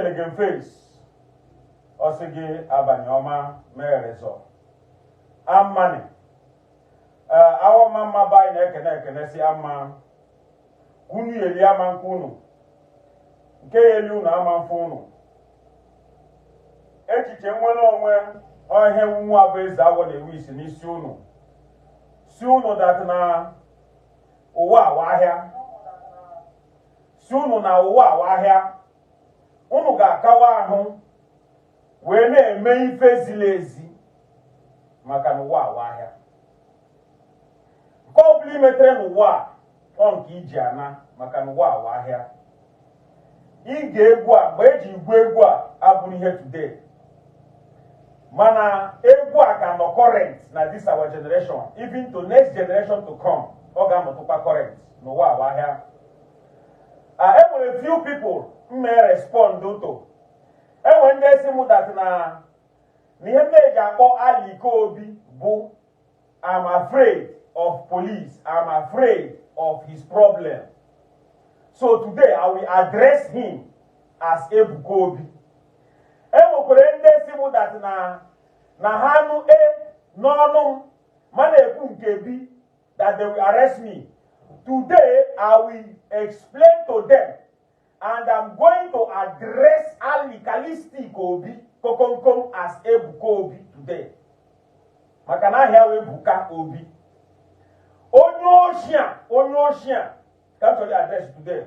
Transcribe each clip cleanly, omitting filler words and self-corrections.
Ekelege m face ọ sị gị abanye ọma merezọ amani awọ mma mma be anyị na-ekene ekene si ama unu eli ama nke unu nke ya eli unu ama mfe unu echiche nwere onwe ọhịa nwa bụ eze awọ na-ewe isi n'isi unu si unu that na ụwa awa ahịa si unu na ụwa awa ahịa unu ga-akawa ahụ wee na-eme ife ziri ezi maka na ụwa awa ahịa nke ọ bụla imetere n'ụwa a ọ nke iji ana maka na ụwa awa ahịa ige egwu a mgbe eji igwu egwu a abụrụ ihe today mana egwu a ka nọ current na this our generation, even to next generation to come, ọ ga-anọtụkwa current n'ụwa awa ahịa. E nwere few people m may respond to. Enwere ndị esi m that na na ihe m na-eji akpọ Aliko Obi bụ I'm afraid of police, I'm afraid of his problem. So today I will address him as Ebuka Obi. E nwekwara ndị si m that na na ha nụ e n'ọnụ m ma na-ekwu nke bi that they will arrest me. Today I will explain to them and I'm going to address Ali Kalistic Obi Kokomkom as Ebuka Obi today. Maka na ahịa wee Ebuka Obi. Onye ochie onye ochie ka m chọrọ address today.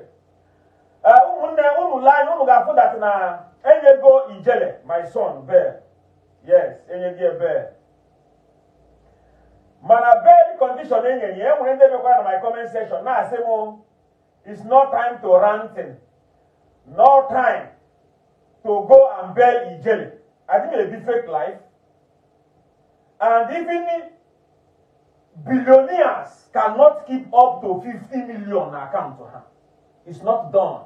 Ụmụnne unu lee anya unu ga-afụ that na enyego Ijele my son bail. Yes, enyego bail. Mana bail condition enyere ya enwere ndị bịakwa na my comment section na-asị m it's not time to ranting, no time to go and bail Ijele. I think it be fake life. And even billionaires cannot keep up to 50 million account to her. It's not done.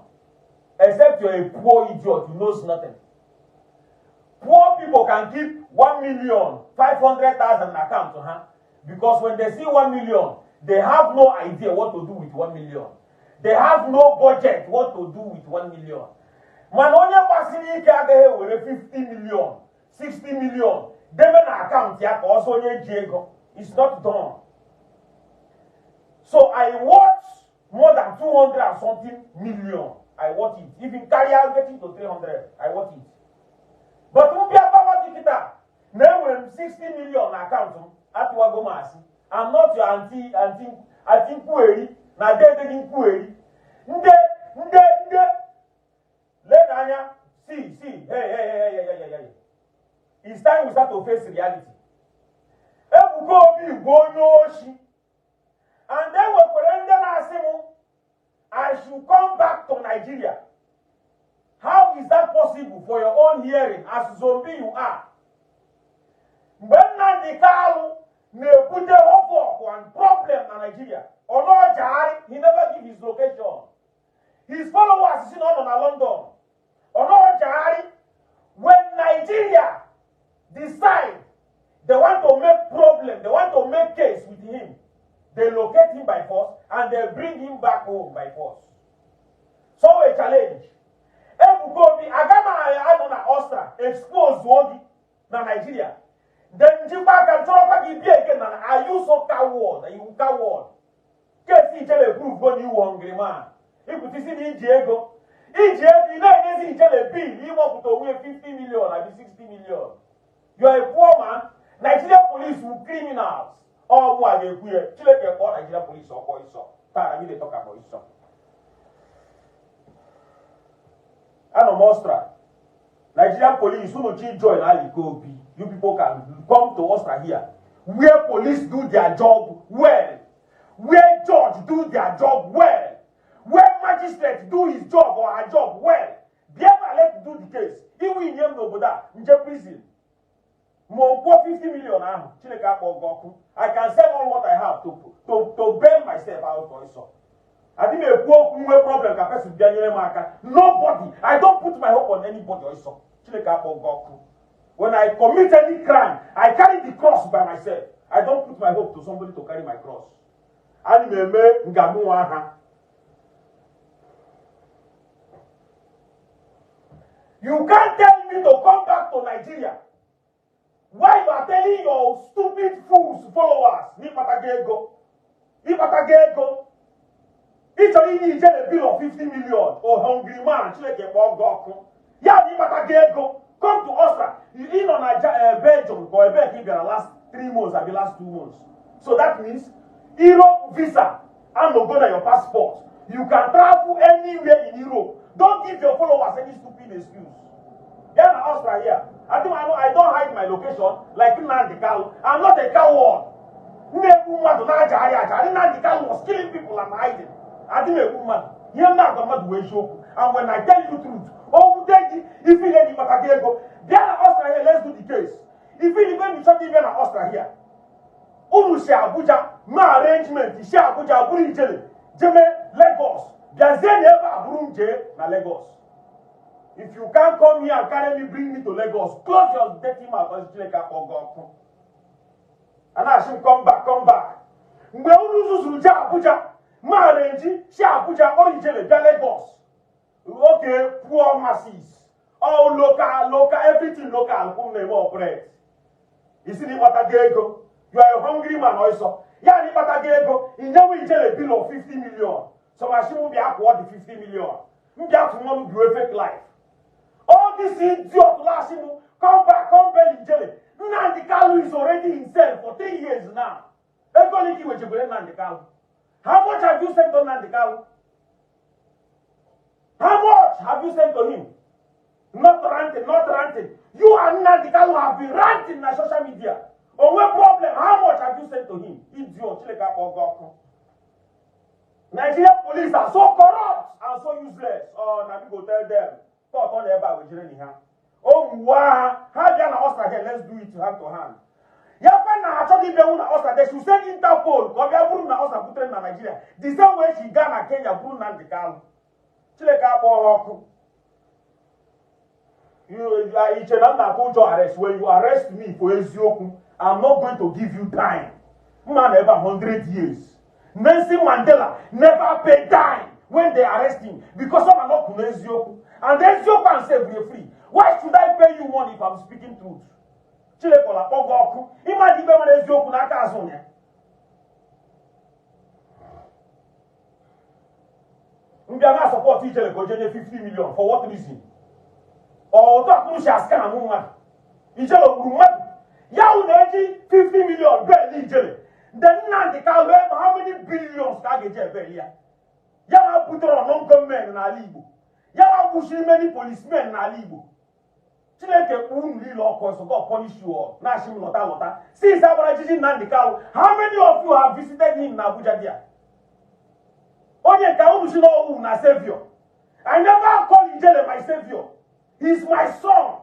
Except you're a poor idiot who knows nothing. Poor people can keep 1,500,000 account to her because when they see 1 million, they have no idea what to do with 1 million. They have no budget what to do with 1 million. Mana onye gbasiri ike agaghị ewere 50 million, 60 million debe na akaụntụ ya ka ọsọ onye ji ego. It's not done. So I worth more than 200 and something million. I worth it. Even carry getting to 300, I worth it. But m bịa gbawa gị kịta na enwere m 60 million na akaụntụ m atụwago m asị. I'm not your auntie auntie auntie nkwugheri na dede gị nkwugheri. Ndị ndị ndị lee anya, see, see, hey, hey, hey, hey, hey, hey, hey. It's time we start to face reality. Ebuka Obi bụ onye oshi. And then nwekwara ndị na-asị m I should come back to Nigeria. How is that possible for your own hearing as zombie you are? Mgbe Nnamdi Kanu na-ebute havoc and problem na Nigeria, ọ nọjagharị, he never give his location. His followers si na ọ nọ na London. Ọ nọjagharị. When Nigeria decide they want to make problem, they want to make case with him, they locate him by force and they bring him back home by force. So a challenge. Ebuka Obi, aga m anọ na Austria expose gị na Nigeria. Then njikwa aka nchọrọkwa gị bịa again na are you so coward? You coward. Case Ijele prove go na iwu hungry man. Ịpụta isi na iji ego. Iji ego ị na-enyezi Ijele bill ịgbapụta onwe 50 million abi 60 million. You are a poor man. Nigeria police were criminals. Ọ mụ a ga-ekwu ya. Chineke kpọọ Nigeria police ọkpọ ịsọ. Taa anyị dey talk about ịsọ. Anọ m Austria. Nigerian police unu chi join Aliko Obi. You people can come to Austria here. Where police do their job well. Where judge do their job well. Where magistrate do his job or her job well. Bịa ebe a let do the case. Iwu inye m n'obodo a nje prison. Ma ọ kwụọ 50 million ahụ Chineke akpọ gị ọkụ. I can sell all what I have to bail myself out for ịsọ. Adị m ekwu okwu nwee problem ka person bịa nyere m aka. Nobody. I don't put my hope on anybody ọsọ. Chineke akpọ gị ọkụ. When I commit any crime, I carry the cross by myself. I don't put my hope to somebody to carry my cross. Ana m eme ngamụnwa ha. You can't tell me to come back to Nigeria. Why you are telling your stupid fools followers n'ịkpatago ego? Ịkpatago ego. Ị chọrọ inye Ijele bill of 50 million, o hungry man, Chineke kpọọ gị ọkụ. Ya na ịkpatago ego. Come to Austria. Ị nọ na Belgium ka ebee ka ị bịara last 3 months abi last 2 months. So that means Europe visa anogo na your passport. You can travel anywhere in Europe. Don't give your followers any stupid excuse. Bịa na Austria here. I think I know I don't hide my location like Nnamdi Kanu. I'm not a coward. Na-egbu mmadụ na-ajagharị ajagharị. Nnamdi Kanu was killing people and hiding. Adị m egbu mmadụ. Ihe m na-agwa mmadụ wee eziokwu. And when I tell you truth, o wute gị ife ile gị kpata gị ego. Bịa na Austria here, let's do the case. Ife ile gị chọrọ ịbịa na Austria here. Unu si Abuja mee arrangement, si Abuja bụrụ Ijele jeme Lagos, bịazie na ebe a bụrụ m jee na Lagos. If you can't come here and carry me, bring me to Lagos, close your dirty mouth. Ọsị Chineke akpọ gị ọkụ. A na-asị m come back, come back. Mgbe unu zuzuru jee Abuja ma arrange, si Abuja kpọrọ Ijele bịa Lagos. Okay, poor masses, all local, local, everything local kwụ m na-eme operate. Isi na ịkpata gị ego, you are a hungry man. Ọsọ ya na ịkpata gị ego, inyewe Ijele bill of 50 million. So ma m bịa kwụọ dị 50 million, m bịa tụ nwa m biwe fake life. All this idiot lasị m come back, come bail Ijele. Nnamdi Kanu is already in cell for 3 years now. Ego ole ka i wechekwere Nnamdi Kanu? How much have you sent to Nnamdi Kanu? How much have you sent to him? Not ranting, not ranting. You and Nnamdi Kanu have been ranting na social media. Onwe problem. How much have you sent to him? Idiot, Chineke akpọ gị ọkụ. Nigerian police are so corrupt and so useless. Oh, na me go tell them. Court ọ na ebe a wejere ni ha. O muwa ha, ha bịa na Austria here, let's do it hand to hand. Ya kwe na achọghị ịbịanwu na Austria, they should send Interpol ka ọ bịa bụrụ na Austria butere na Nigeria. The same way she gaa na Kenya bụrụ Nnamdi Kanu. Chineke akpọ ha ọkụ. Iche na m na-atụ ụjọ arrest? When you arrest me for eziokwu, I'm not going to give you time. Mma na ebe a 100 years. Nelson Mandela never pay dime when they arrest him because some are not kwuru eziokwu. And eziokwu and say we free. Why should I pay you money if I'm speaking truth? Chineke ọ na-akpọ gị ọkụ. Ịma ikpe nwere eziokwu n'aka azụ ya. Mbịa na support Ijele ka o jenye 50 million, for what reason? Otu akụrụ si asị na mụ mmadụ Ijele gburu mmadụ ya wụ na-eji 50 million bail Ijele. Then Nnamdi Kanu, ebe how many billions ka a ga-eji ebail ya? Ya na butere unknown gunmen n'ala Igbo, ya na gbuchiri many policemen n'ala Igbo. Chineke kpụ unu niile ọkụ ọsọ. God punish you all. Na-asị m lọta, lọta. Since agbara jiji Nnamdi Kanu, how many of you have visited him na Abuja there? Onye nke unu si n'ọwụ na savior. I never call Ijele my savior. He's my son.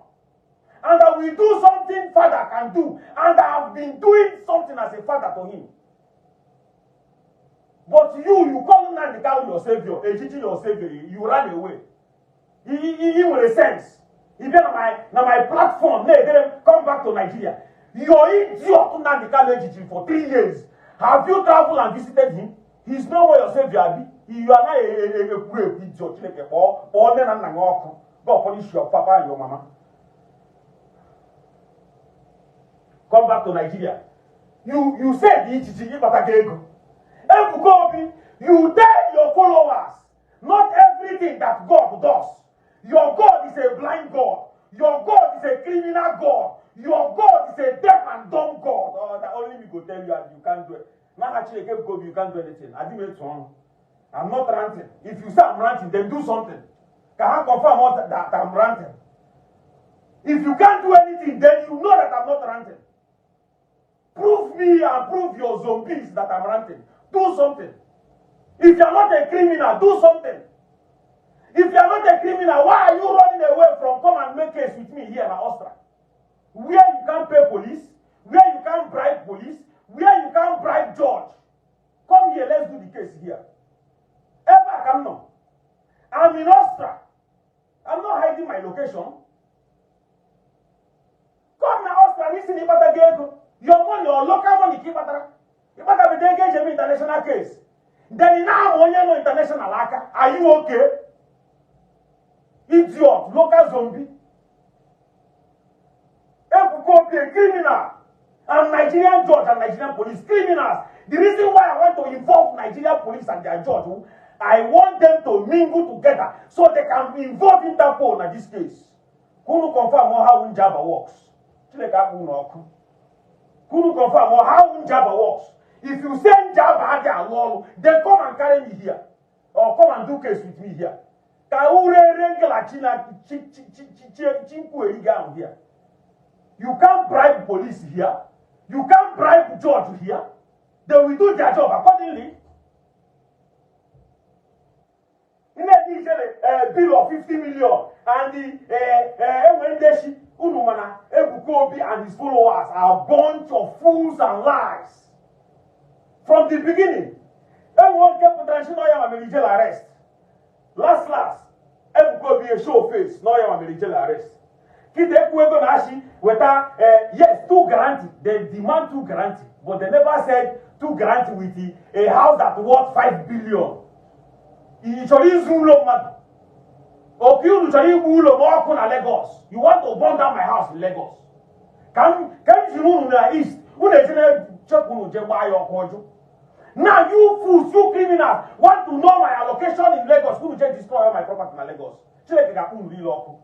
And I will do something father can do. And I have been doing something as a father to him. But you call Nnamdi Kanu your savior, Ejiji your savior, you ran away. He nwere sense. Ị bịa na my platform na-edere m come back to Nigeria. Your idiot Nnamdi Kanu ejiji for 3 years. Have you traveled and visited him? He's no more your savior, abi? You are not a ekwuru ekwu idiot. Chineke kpọọ nne na nna gị ọkụ. God punish your papa and your mama. Come back to Nigeria. You said ijiji ịkpata gị ego. Ebuka Obi, you tell your followers not everything that God does. Your God is a blind God. Your God is a criminal God. Your God is a deaf and dumb God. Oh, that only me go tell you and you can't do it. N'aha Chineke, Ebuka Obi, you can't do anything. Adị m etu ọnụ. I'm not ranting. If you say I'm ranting, then do something. Ka ha confirm what that I'm ranting. If you can't do anything, then you know that I'm not ranting. Prove me and prove your zombies that I'm ranting. Do something. If you are not a criminal, do something. If you are not a criminal, why are you running away from come and make case with me here in Austria? Where you can't pay police, where you can't bribe police, where you can't bribe judge. Come here, let's do the case here. Ebe a ka m nọ. I'm in Austria. I'm not hiding my location. Come na Austria n'isi na ịkpata gị ego. Your money or local money ka ịkpatara. Ịkpatabido ego eji eme international case. Then ị na-ama onye nọ international aka. Are you okay? Idiot, local zombie. Ebuka Obi, a criminal. And Nigerian judge and Nigerian police, criminals. The reason why I want to involve Nigerian police and their judge, I want them to mingle together so they can involve Interpol na this case. Kunu confirm how Njaba works. Chineke akpụ unu ọkụ. Kunu confirm how Njaba works. If you say Njaba adị alụ ọrụ, then come and carry me here. Or come and do case with me here. Ka urere ngalachi na chi chi chi chi chi chinkwueri gị ahụ here. You can't bribe police here. You can't bribe judge here. They will do their job accordingly. Nne ijele bill of 50 million and the enwe ndeshi unu mana Ebuka Obi and his followers are a bunch of fools and lies. From the beginning, enwe nke pụtara nshi na ọya ma mere ijele arrest. Last last, Ebuka Obi a show face na ọya ma mere ijele arrest. Kite ekwu ego na ashi weta, yes, two guarantee. They demand two guarantee, but they never said two guarantee with a house that worth 5 billion. Ị chọrọ izu ụlọ mmadụ? Oke unu chọrọ igbu ụlọ m ọkụ na Lagos? You want to burn down my house in Lagos? Ka m jiri unu na East, unu eje na chepụ unu jee gbaa ya ọkụ ọjụ. Now you fools, you criminals, want to know my allocation in Lagos. Unu jee destroy all my property na Lagos. Chineke ga-akpụ unu niile ọkụ.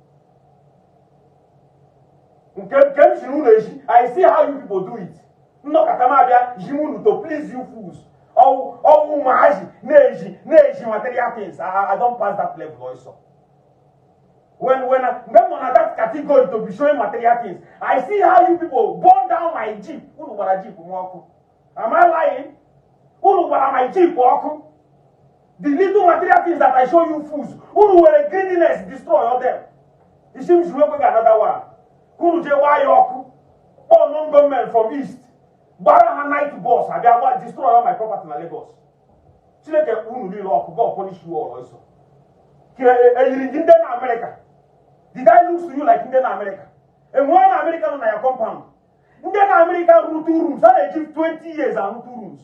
Nke m jiri unu eji, I see how you people do it. Nnọkọta m abịa ji m unu to please you fools. Ọwụ ọwụ ụmụazị na-eji material things. I don pass that level also. When mgbe m nọ na that category to be showing material things, I see how you people burn down my jeep. Unu gbara jeep m ọkụ. Am I lying? Unu gbara my jeep ọkụ. The little material things that I show you fools, unu were greediness destroy all them. Isi m juru ekweghị another one. Unu jee gbaa ya ọkụ. Kpọọ non government from East. Gbara ha night bus abịa gba destroy all my property na Lagos. Chineke unu niile ọkụ. God punish you all also. Ka eyiri gị ndị na America? Did I look to you like ndị na America? Enwere na America nọ na ya compound? Ndị na America rụ two rooms, a na-eji 20 years arụ two rooms.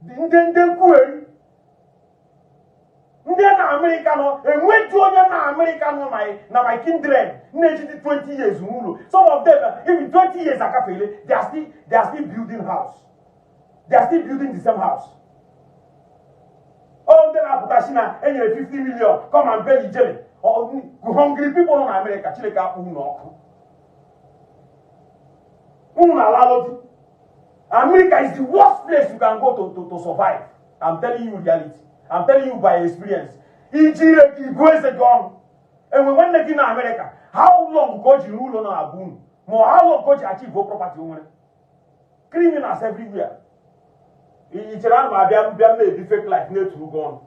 Ndị nkwugheri, ndị na America nọ, enweghị onye na America nọ na my kindred na-ejide 20 years n'ụlọ. Some of them, even 20 years agafeele, they are still building house. They are still building the same house. Ọ ndị na-apụta si na enyere 50 million, come and pay ijele. Hungry people nọ na America, Chineke akpụ unu ọkụ. Unu na-ala di. America is the worst place you can go to survive. I'm telling you reality. I'm telling you by experience. Iji ire gị gụọ eze gị ọnụ. Enwe nwanne gị na America, how long ka o jiri ụlọ nọ na unu? Ma how long ka o ji achieve property o nwere? Criminals everywhere. I chere ana m abịa bịa m na-ebi fake life na-eturu gị ọnụ?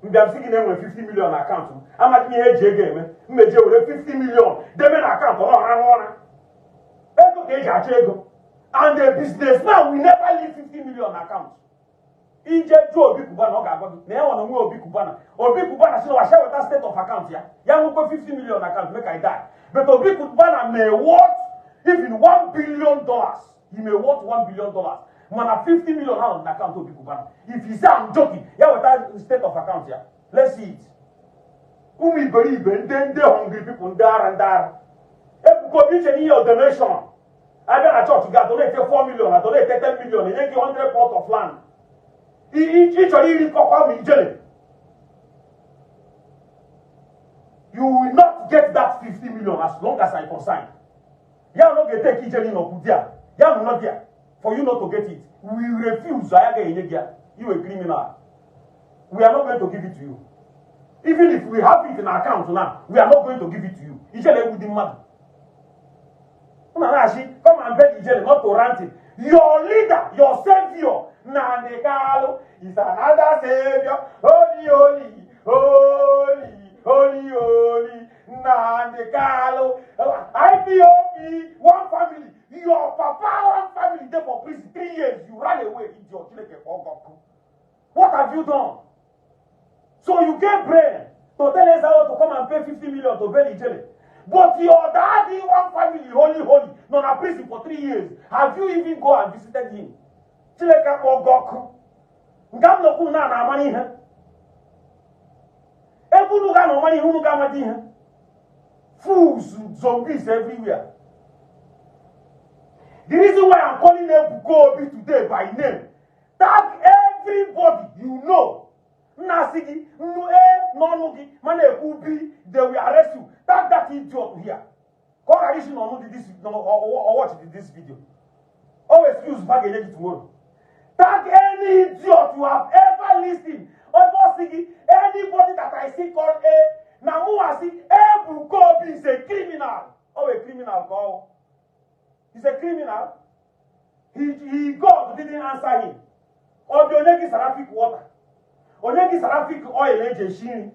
Mbịa m sị gị na enwere 50 million na akaụntụ m. Amaghị m ihe eji ego eme. Mmeji were 50 million debe na akaụntụ ọ rahụ ụra. Ego ka eji achọ ego. And a businessman will never leave 50 million na akaụntụ. Ije jụọ Obi Cubana, ọ ga-agwa gị na ya nwa na onwe Obi Cubana. Obi Cubana sị na washa weta state of account ya. Ya nwekwa 50 million na account, make I die. But Obi Cubana may worth even $1 billion. He may worth $1 billion. Mana 50 million ahụ na account Obi Cubana. If you say I'm joking, ya weta state of account ya. Let's see it. Ụmụ iberibe, ndị hungry people, ndị ara, ndị ara. Ebuka Obi iche n'ihe donation. Abịa na chọọchị ga donate 4 million, na donate 10 million, enye gị 100 plot of land. Ị chọrọ iri kọkọ ma ijele. You will not get that 50 million as long as I concern. Ya no ga-eteke ijele ịnọkwu there. Ya nọ there for you not to get it. We refuse. Anyị agaghị enye gị ya. You a criminal. We are not going to give it to you. Even if we have it in our account now, we are not going to give it to you. Ijele egwu dị mmadụ. Unu na-asị come and beg ijele not to rant it. Your leader, your savior, Nnamdi Kanu, is another savior. Holy, holy, holy, holy, holy, Nnamdi Kanu. IPOB, one family. Your papa, one family, dey for prison 3 years. You ran away, idiot. Chineke kpọọ gị ọkụ. What have you done? So you get brain to tell Esau to come and pay 50 million to bail Ijele. But your daddy, one family, holy, holy, nọ na prison for 3 years. Have you even go and visited him? Chineke akpọ gị ọkụ. Nga m nọkwu na na-amara ihe. Ebe Ebe unu ga-anọ mara ihe, unu ga-amata ihe. Fools, zombies everywhere. The reason why I'm calling Ebuka Obi today by name, tag everybody you know. Nna, asị gị nnu e n'ọnụ gị mana ekwu b, they will arrest you. Tag that idiot here ka ọ ghara isi n'ọnụ dị this or watch this video. O excuse ba ga-enye gị tomorrow. Tag any idiot you have ever listened. Ebe ọ sị gị, anybody that I see call A na mụ asị Ebuka Obi is a criminal. Ọ wee criminal ka ọ is a criminal. He God didn't answer him. Ọ dị onye gị seraphic water, onye gị seraphic oil eji esi nri,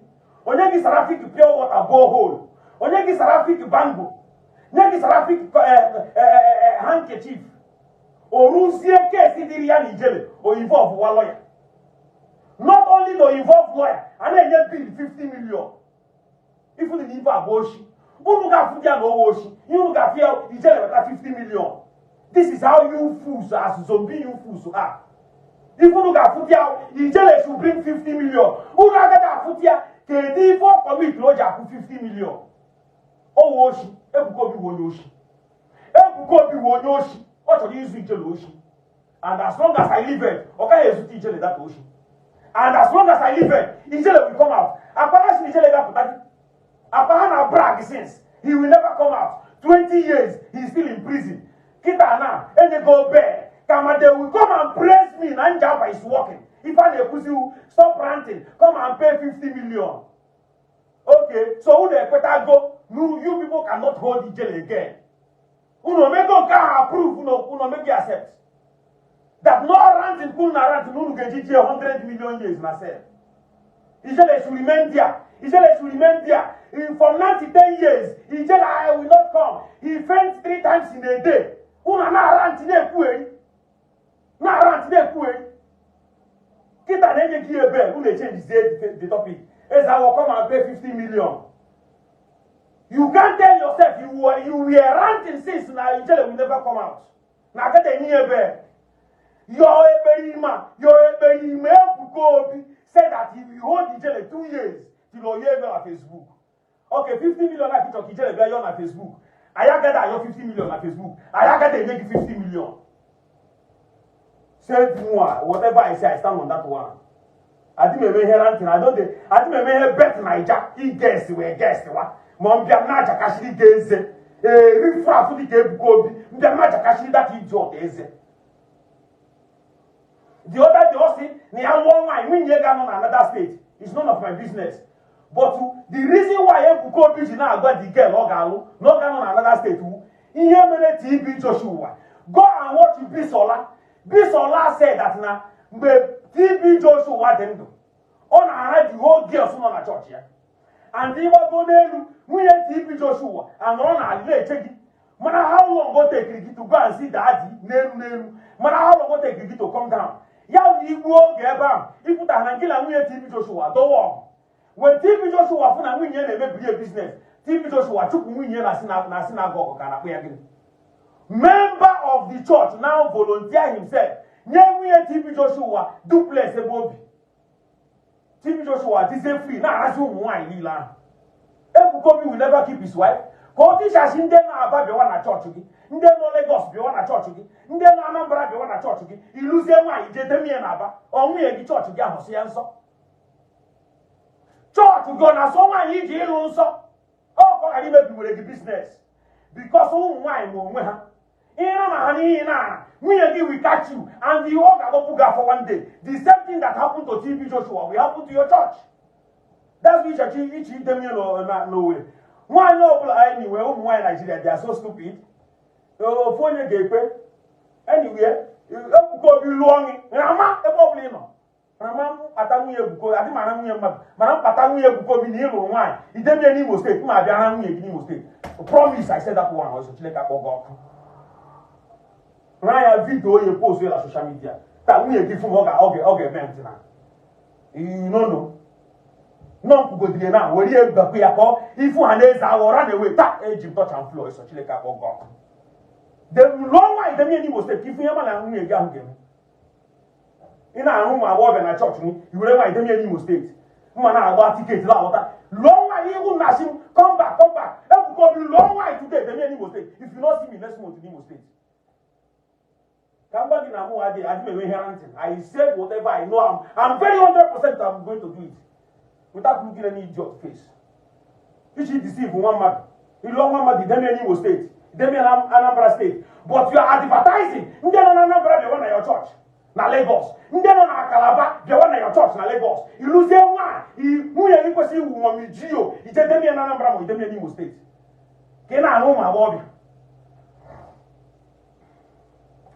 onye gị seraphic pure water borehole, onye gị seraphic bango, nye gị seraphic handkerchief. O ruzie case dịrị ya na ijele, o involve wa lawyer. Not only to involve lawyer, a na-enye bill 50 million. Ifu dị n'ife abụọ oshi, unu ga-afụ ya na owe oshi ihe unu ga-afụ ya. Ijele weta 50 million. This is how you fools, as zombie you fools are. If unu ga-afụ ya, ijele should bring 50 million. Unu agaghị afụ ya. Kedu ife ọ commit o ji akwụ 50 million? Owe oshi. Ebuka Obi wụ onye oshi. Ebuka Obi wụ onye oshi. Ọ chọrọ izu ijele oshi, and as long as I live it, ọ gaghị ezute ijele data oshi. And as long as I live it, ijele will come out. Akpara si ijele ga-apụta gị akpa ha na brag since. He will never come out. 20 years he is still in prison. Kita na enyego bail kama they will come and praise me na Njaba is working. Ife a na-ekwuzi, stop ranting, come and pay 50 million. Okay, so unu ekwetago no, you people cannot hold ijele again. Unu omego nke ahụ approve na unu omego accept that no ranting kwunu na ranting unu ga-eji jie 100 million years na cell. Ijele should remain there. Ijele should remain there. In from now to 10 years, Ijele I will not come. He faints three times in a day. Unu na rant na-ekwugheri, na rant na-ekwugheri. Kịta na-enye gị ebe unu echangezie the topic. Eze awọ, come and pay 50 million. You can't tell yourself you were ranting since na Ijele will never come out. Na akata enye ebe. Your Ekperima, your Ekperima Ebuka Obi said that he will hold Ijele 2 years till oye ebe na Facebook. Okay, 50 million na kichọ ka Ijele bịa yọọ na Facebook. Anyị agaghị ayọ 50 million na Facebook. Anyị agaghị enye gị 50 million. Say more, whatever I say, I stand on that one. Adị m eme ihe ranting, I don't dey, adị m eme ihe bet Naija, i guess wee guess wa. Ma m bịa m na-ajakashiri gị eze. Ee, rifraf dị ka Ebuka Obi, m bịa m na-ajakashiri that idiot eze. The other day, ọ sị na ya lụọ nwaanyị, nwunye ga-anọ na another state. It's none of my business. But the reason why Ebuka Obi ji na-agwa the girl ọ ga-alụ na ọ ga-anọ na another state wu ihe mere TB Joshua. Go and watch Bisola. Bisola said that na mgbe TB Joshua dị ndụ, ọ na-ara the whole girls nọ na chọọchị ya. And ịgbago n'elu, nwunye TB Joshua anọrọ n'ala na-eche gị. Mana how long go take gị to go and see daddy n'elu n'elu? Mana how long go take gị to come down? Ya bụ igbu oge ebe ahụ ịpụtara na gị na nwunye TB Joshua dọwa ọgụ. When TB Joshua fụ na nwunye ya na-emebiri ya business, TB Joshua chụpụ nwunye ya na synagogue ka na-akpụ ya gịnị. Member of the church now volunteer himself nye nwunye TB Joshua duplex ebe obi. TB Joshua dizie free na-arazi ụmụ nwaanyị niile ahụ. Ebuka Obi will never keep his wife. Ka ọ tịchasị ndị na-aba bịawa na chọọchị gị, ndị nọ Lagos bịawa na chọọchị gị, ndị nọ Anambra bịawa na chọọchị gị, ịlụzie nwaanyị jee demie na Aba. Ọ nwunye gị, chọọchị gị ahụ sị ya nsọ. Chọọchị gị ọ na-asọ nwaanyị iji ịlụ nsọ? Ọ ka ọ ghara imebi nwere gị business, because ụmụ nwaanyị ma onwe ha ihe na ha n'ihi na nwunye gị will catch you and you ọ ga-agbapụ gị afọ one day. The same thing that happened to TB Joshua will happen to your church. That's why ichechi iche idemie n'Owerri nwaanyị ọbụla. Anyway, ụmụ nwaanyị Nigeria, they are so stupid. Ofu onye ga-ekpe. Anyway, Ebuka Obi lụọ gị rama ebe ọbụla ị nọ, rama mkpata nwunye Ebuka adị mara nwunye mmadụ, mana mkpata nwunye Ebuka Obi na ị lụrụ nwaanyị idemie n'Imo Steeti, ma bịa na nwunye gị n'Imo Steeti. Promise, I said that one ọzọ. Chineke akpọ gị ọkụ na ya video ya post ya na social media taa. Nwunye gị fụ m, ọ ga-eme ntị na you no know nọ nkwugodiri na were ihe gbakwe ya ka ọ ifu ha na-eze aghọ ra na-ewe taa. Eji m touch and flow ịsọ. Chineke akpọ gị ọkụ. Lụọ nwaanyị demie n'Imo Steeti ka ifu ihe ma na nwunye gị ahụ ga-eme. Ị na-ahụ ụmụ agbọghọbịa na chọọchị gị, i were nwaanyị demie n'Imo Steeti. Mma na-agba ticket na-alọta. Lụọ nwaanyị, ihu na asị m, "Come back, come back." Ebuka Obi, lụọ nwaanyị today, demie n'Imo State. If you no see me next month in Imo State, ka m gwa gị na mụ adị adị m enwe ihe ntị. I said whatever I know. I'm very 100% I'm going to do it without looking any idiot face. Iji deceive nwa mmadụ, ịlụọ nwa mmadụ, idemie n'Imo State, idemie na Anambra State, but you are advertising. Ndị nọ na Anambra bịawa na your church na Lagos, ndị nọ na Calabar bịawa na your church na Lagos. Ịlụzie nwa, nwunye gị kwesịrị iwu mọmi jio, ije demie na Anambra ma idemie n'Imo State ka ị na-anụ ụmụ agbọghọbịa.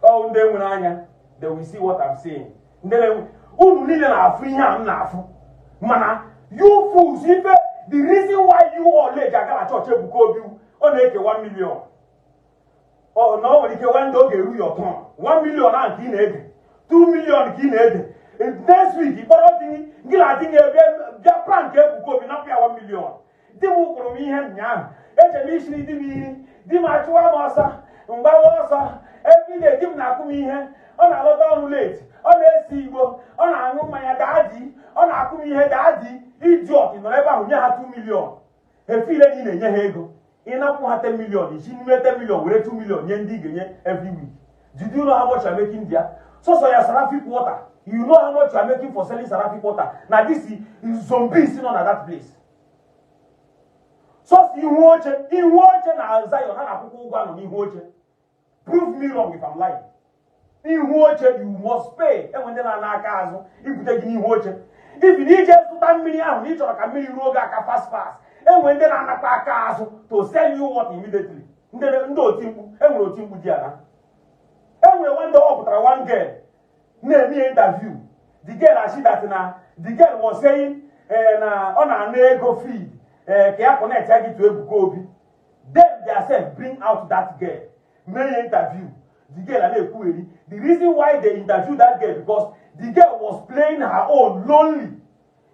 Ọ ndị nwere anya, they will see what I'm saying. Ndị na unu niile na-afụ ihe a m na-afụ, mana you fools, ife the reason why you all eji aga na chọọchị Ebuka Obi, ọ na-eke 1 million, ọ na ọ nwere ike one day ọ ga-eru your turn. 1 million ahụ ka ị na-ege, 2 million ka ị na-ege. Next week, kpọrọ di gị na di gị bịa bịa prank Ebuka Obi, napụ ya 1 million. Di m kwụrụ m ihe ụnyaahụ, eche m ishiri di m iri, di m achụwa m ọsọ, mgbawa ọsọ. Everyday di m na-akụ m ihe, ọ na-alọta ọrụ late, ọ na-esi igbo, ọ na-aṅụ mmanya, daddy, ọ na-akụ m ihe, daddy. Idiot, nọrọ ebe ahụ nye ha 2 million, efile na ị na-enye ha ego. Ịnapụ ha 10 million, isi n'ime 10 million were 2 million nye ndị ị ga-enye every week. Did you know how much you are making there? So ya seraphic water, you know how much you are making for selling seraphic water? Na this is zombies nọ na that place. Sọsọ ihu oche, ihu oche na Zion, ha na-akwụkwọ ụgwọ anọ n'ihu oche. Prove me wrong if I'm lying. Ihu oche, you must pay. Enwe ndị na-ana aka azụ ibute gị n'ihu oche. If na ije zụta mmiri ahụ na ị chọrọ ka mmiri ruo gị aka fast fast, enwe ndị na-anakwa aka azụ to sell you what immediately. Ndị oti mkpu, enwere oti mkpu dị ya na enwere. One day ọ pụtara, one girl na-eme ya interview. The girl asị that na the girl was saying na ọ na-ana ego feed ka ya connect ya gị to Ebuka Obi. Them themselves bring out that girl, mee ya interview. The girl a na-ekwugheri. The reason why they interview that girl, because the girl was playing her own lonely.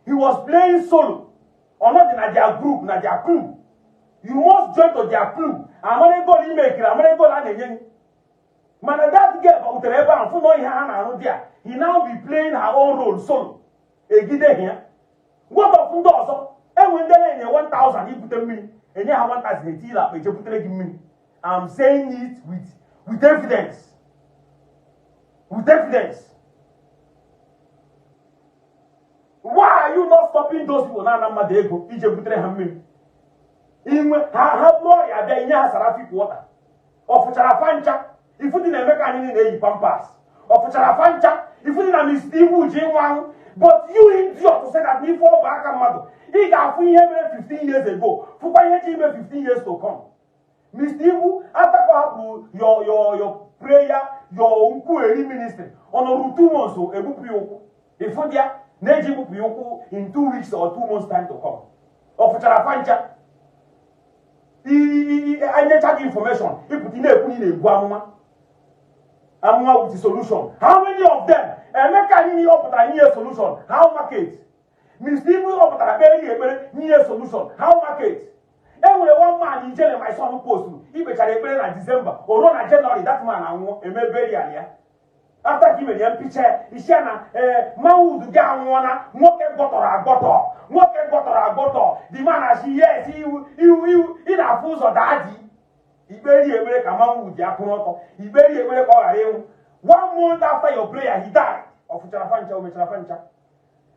He was playing solo. Ọ nọdị na their group, na their crew. You must join to their crew. Amara ego ole ime ekiri, amara ego ole a na-enye gị. Mana that girl gbakwutere ebe ahụ, fụ na ihe ha na-arụ dị a. He now be playing her own role solo. Egideghị ya. What of ndị ọzọ? Enwe ndị na-enye 1000 ibute mmiri, enye ha 1000, etila akpa, eje butere gị mmiri. I'm saying it with evidence, with evidence. Why are you not stopping those people na-ana mmadụ ego ije butere ha mmiri? Inwe ha, ha bụrụ ọrịa bịa, inye ha seraphic water. Ọ fụchara fa ncha. Ifu dị na-eme ka anyị niile na-eyi Pampers. Ọ fụchara fa ncha. Ifu dị na Mr. Ibu ji nwa ahụ. But you idiot say that n'ife ọ bụ aka mmadụ, ị ga-afụ ihe mere 15 years ago, fụkwa ihe ji ime 15 years to come. Mr. Ibu, after ka ọ hapụrụ your prayer, your nkwugheri ministry, ọ nọrụ 2 months o egbupụ ya ụkwụ. Ịfụ dị ya na-eji gbupụ ya ụkwụ in 2 weeks or 2 months time to come. Ọ fụchara fa ncha. Anyecha gị information, ịpụta ị na-ekwu na ị na-ebu amụma, amụma with solution. How many of them? Emeka anyị, ihe ọ pụtara nye solution, how market? Mr. Ibu, ọ pụtara kpere ya ekpere, nye solution, how market? E nwere one man, Ijele my son, post ikpechara ekpere na December, o ruo na January, that man anwụọ, eme burial ya. After ka i mere ya mpicha isi ya na ee manwood gị anwụọna, nwoke gbọtọrọ agbọtọ, nwoke gbọtọrọ agbọtọ. The man asị yes, iwu iwu iwu, ị na-afụ ụzọ, daddy. Ikperi ekpere ka manwood ya kwụrụ ọtọ, ikperi ekpere ka ọ ghara ịnwụ. One month after your prayer, he died. Ọ fụchara fa ncha, o mechara fa ncha.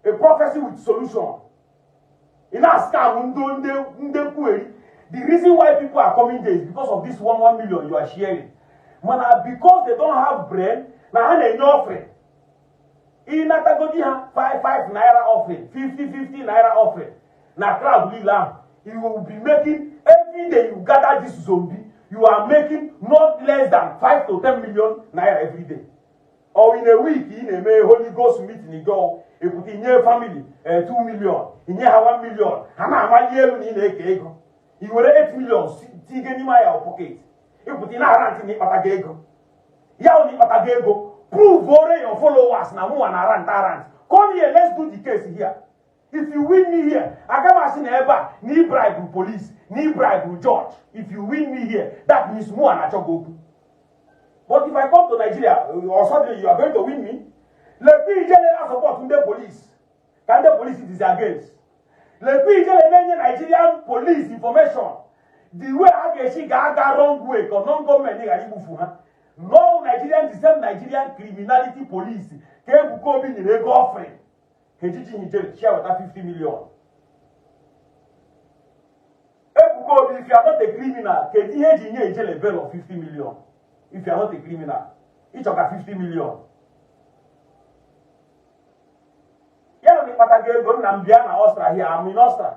A prophecy with solution, ị na-scam ndị nkwugheri. The reason why people are coming there is because of this 1 1 million you are sharing. Mana because they don't have brain, na ha na-enye offering, ịnatagodi ha 5 5 naira offering, 50 50 naira offering na crowd niile ahụ, you will be making every day you gather this zombie, you are making not less than 5 to 10 million naira every day or in a week. Ị na-eme Holy Ghost meeting, go ekwute inye family 2 million, inye ha 1 million, ha na-amali elu na ị na-eke ego. I were 8 million tige n'ime ya pocket, ịpụta ị na-ara ntị na ịkpata gị ego ya hụ na ịkpata gị ego. Prove ore your followers na mụnwa na rant arant. Come here, let's do the case here. If you win me here, aga m asị na ebe a na ị bribe police, na ị bribe judge. If you win me here, that means mụnwa na-achọ gị okwu. But if I come to Nigeria or suddenly you are going to win me, lekwe ijele na support ndị police ka ndị police is against. Lekwa Ijele na-enye Nigerian police information the way ha ga-esi ga-aga wrong way ka non gọọmenti ghara igbufu ha. No Nigerian, the same Nigerian criminality police ka Ebuka Obi nyere ego offering ka ejiji Ijele chia weta 50 million. Ebuka Obi, if you are not a criminal, kedu ihe eji nye Ijele bail of 50 million? If you are not a criminal, ịchọka 50 million ya na ịkpata gị ego. Nna m, bịa na Austria here. I'm in Austria.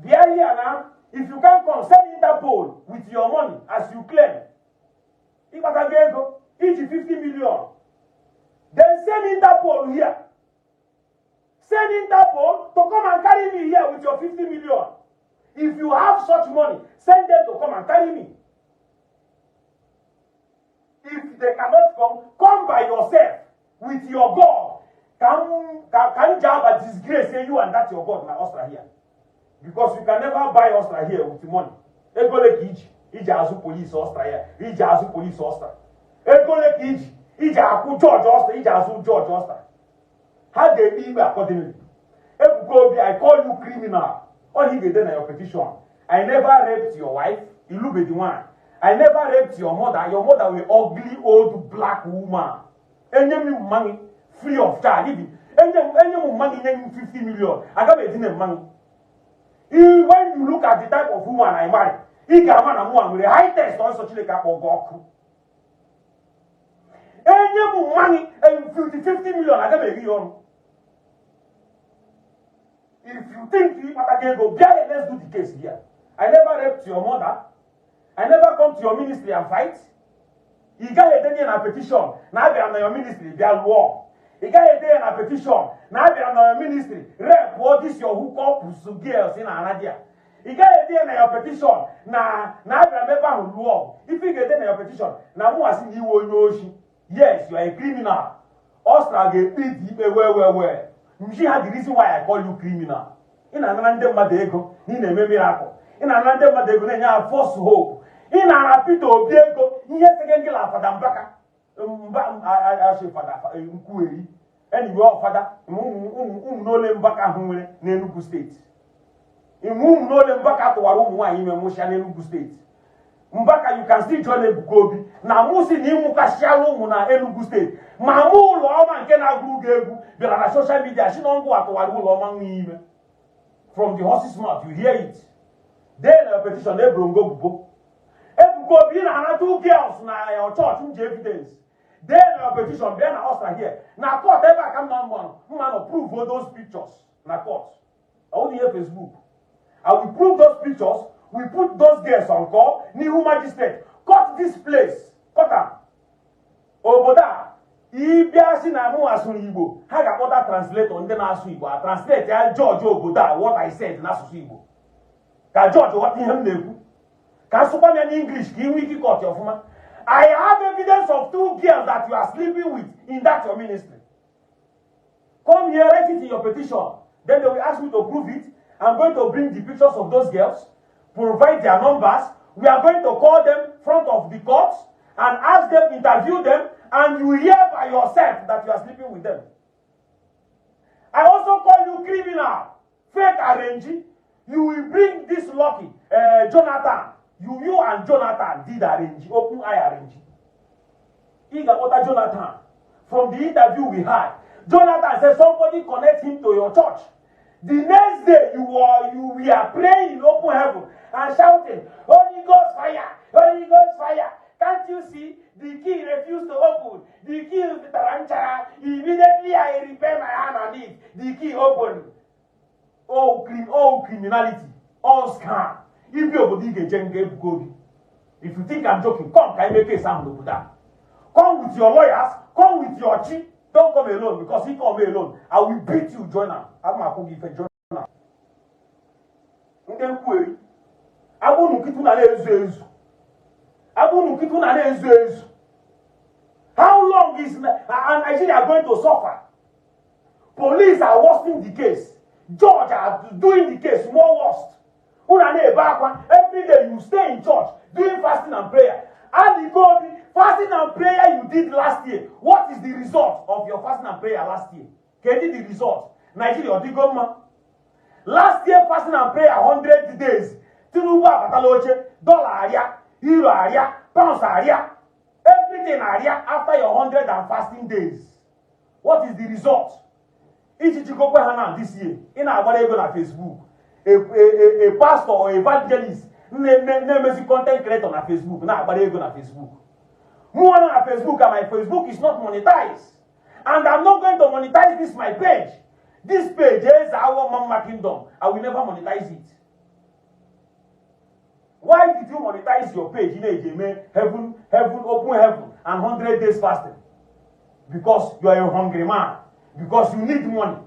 Bịa here na. If you can come, send Interpol with your money as you claim. Ịkpata gị ego iji 50 million, then send Interpol here. Send Interpol to come and carry me here with your 50 million. If you have such money, send them to come and carry me. If they cannot come, come by yourself with your God. Ka m ka m ji aba disgrace you and that your God na Austria here, because you can never buy Austria here with money. Ego ole ka iji azụ police Austria here? Iji azụ police Austria, ego ole ka iji akwụ judge Austria? Iji azụ judge Austria, ha ga-ekpe ikpe accordingly. Ebuka Obi, I call you criminal. All he ga-ede na your petition: I never raped your wife. Ilubedi nwanyị. I never raped your mother. Your mother were ugly old black woman. Enye m mmanụ free of charge. Even enye m mmanụ, nye m 50 million, aga m edina mmanụ. When you look at the type of woman I marry, ị ga-ama na mụ nwere high taste. Ọsọ Chineke akpọ gị ọkụ. Enye m mmanụ 50 million, aga m eri ya ọnụ. If you think ịkpata gị ego, bịa here, let's do the case here. I never raped your mother. I never come to your ministry and fight. Ị gaghị edenye na petition na abịara na your ministry bịa lụọ. Ị gaghị ede ya na petition na abịara na your ministry rape all this your hookup girls ị na-ana di ya. Ị gaghị ede ya na your petition na abịara m ebe ahụ lụọ ọgụ. Ife ị ga-ede na your petition na mụ asị na iwe onye oshi. Yes, you are a criminal. Austria ga-ekpe dị ikpe wee wee wee mji ha. The reason why I call you criminal, ị na-anara ndị mmadụ ego na ị na-eme miracle. Ị na-anara ndị mmadụ ego na-enye ha false hope. Ị na-ara Peter Obi ego ihe sege gị la Fada Mbaka mba asị Fada Nkwueri. Anyway, ọ fada ụmụ n'ole Mbaka ahụ nwere n'Enugu Steeti. Ụmụ n'ole Mbaka tụwara ụmụ nwaanyị ime nwụsịa n'Enugu Steeti. Mbaka, you can still join Ebuka Obi na mụ si na ịmụkasịala ụmụ na Enugu Steeti. Ma mụ ụlọ ọma nke na-agụrụ gị egwu bịara na social media si na ngụ atụwara ụlọ ọma nwa ime. From the horse's mouth you hear it. Dee na petition eboro ngo bubo. Ebuka Obi, na-ana two girls na your church. M ji evidence. Dee na petition, bịa na Austria here na court ebe a ka m na mma nọ prove all those pictures na court. Ọ bụghị ihe Facebook. I will prove those pictures. We put those girls on call n'ihu magistrate. Cut this place, cut am. Obodo a ịbịa sị na mụ asụrụ Igbo, ha ga-akpọta translator, ndị na-asụ Igbo a translate ya judge obodo a what I said n'asụsụ Igbo ka judge ghọta ihe m na-ekwu, ka asụkwa ya n'English ka ị nwee ike ịkọtị ọfụma. I have evidence of two girls that you are sleeping with in that your ministry. Come here, write it in your petition. Then they will ask me to prove it. I'm going to bring the pictures of those girls, provide their numbers. We are going to call them front of the court and ask them, interview them, and you hear by yourself that you are sleeping with them. I also call you criminal, fake arrange. You will bring this lucky Jonathan. You and Jonathan did arrange, open eye arrange. Ị ga-akpọta Jonathan. From the interview we had, Jonathan said somebody connect him to your church. The next day you were praying in open heaven and shouting, "Holy Ghost fire, Holy Ghost fire. Can't you see the key refused to open? The key tara nchara. Immediately I repair my hand on it, the key open." All criminality, all scam. Ibi obodo ị ga-eje nga. Ebuka Obi, if you think I'm joking, come ka anyị mee case ahụ n'obodo a. Come with your lawyers, come with your chi. Don't come alone, because if come alone, I will beat you. Join am. Aga m akwụ gị ife. Join am. Ndị nkwueri agbụnụ nkịtụ na na-ezu ezu, agbụnụ nkịtụ na na-ezu ezu. How long is Nigeria going to suffer? Police are worsening the case. Judge are doing the case more worst. Unu na-ebe akwa every day. You stay in church doing fasting and prayer. Alikobi, fasting and prayer you did last year, what is the result of your fasting and prayer last year? Kedu the result? Nigeria ọ dịgo mma? Last year fasting and prayer 100 days, Tinubu abatala oche, dollar arịa, euro arịa, pounds arịa, everything arịa after your 100 and fasting days. What is the result? Iji jikọkwa ha na this year, ị na-agbara ego na Facebook. A pastor or evangelist na-emezi content creator na Facebook, na-agbara ego na Facebook. Mụnwa nọ na Facebook, and my Facebook is not monetized, and I'm not going to monetize this my page. This page, Eze Awo Mama Kingdom, I will never monetize it. Why did you monetize your page? Ị na-eji eme heaven, heaven, open heaven and 100 days fasting because you are a hungry man, because you need money,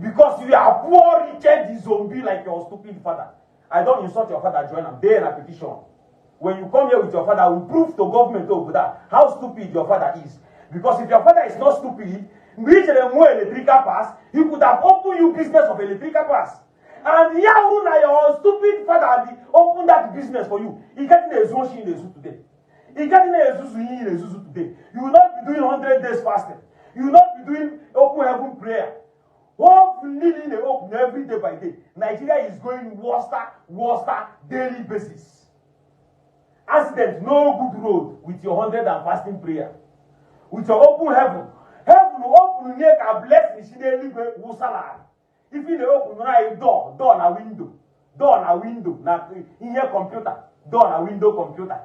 because you are poor, wretched zombie like your stupid father. I don insult your father. Join am dey na petition. When you come here with your father, I will prove to government obodo a how stupid your father is, because if your father is not stupid, mgbe i chere nwee electrical pass, he could have opened you business of electrical pass. And ya hụ na your stupid father dey open that business for you, ị gaghị na-ezu oshi ị na-ezu today, ị gaghị na-ezuzu ihe ị na-ezuzu today. You will not be doing 100 days fasting. You will not be doing open heaven prayer. Hope niile ị na-open every day by day. Nigeria is going worser, worser daily basis. Accident, no good road, with your 100 and fasting prayer, with your open heaven. Heaven open nye ka blessing si n'eluigwe wụsala. Ife ị na-open anyị door, door na window, door na window na ihe kọmputa, door na window kọmputa.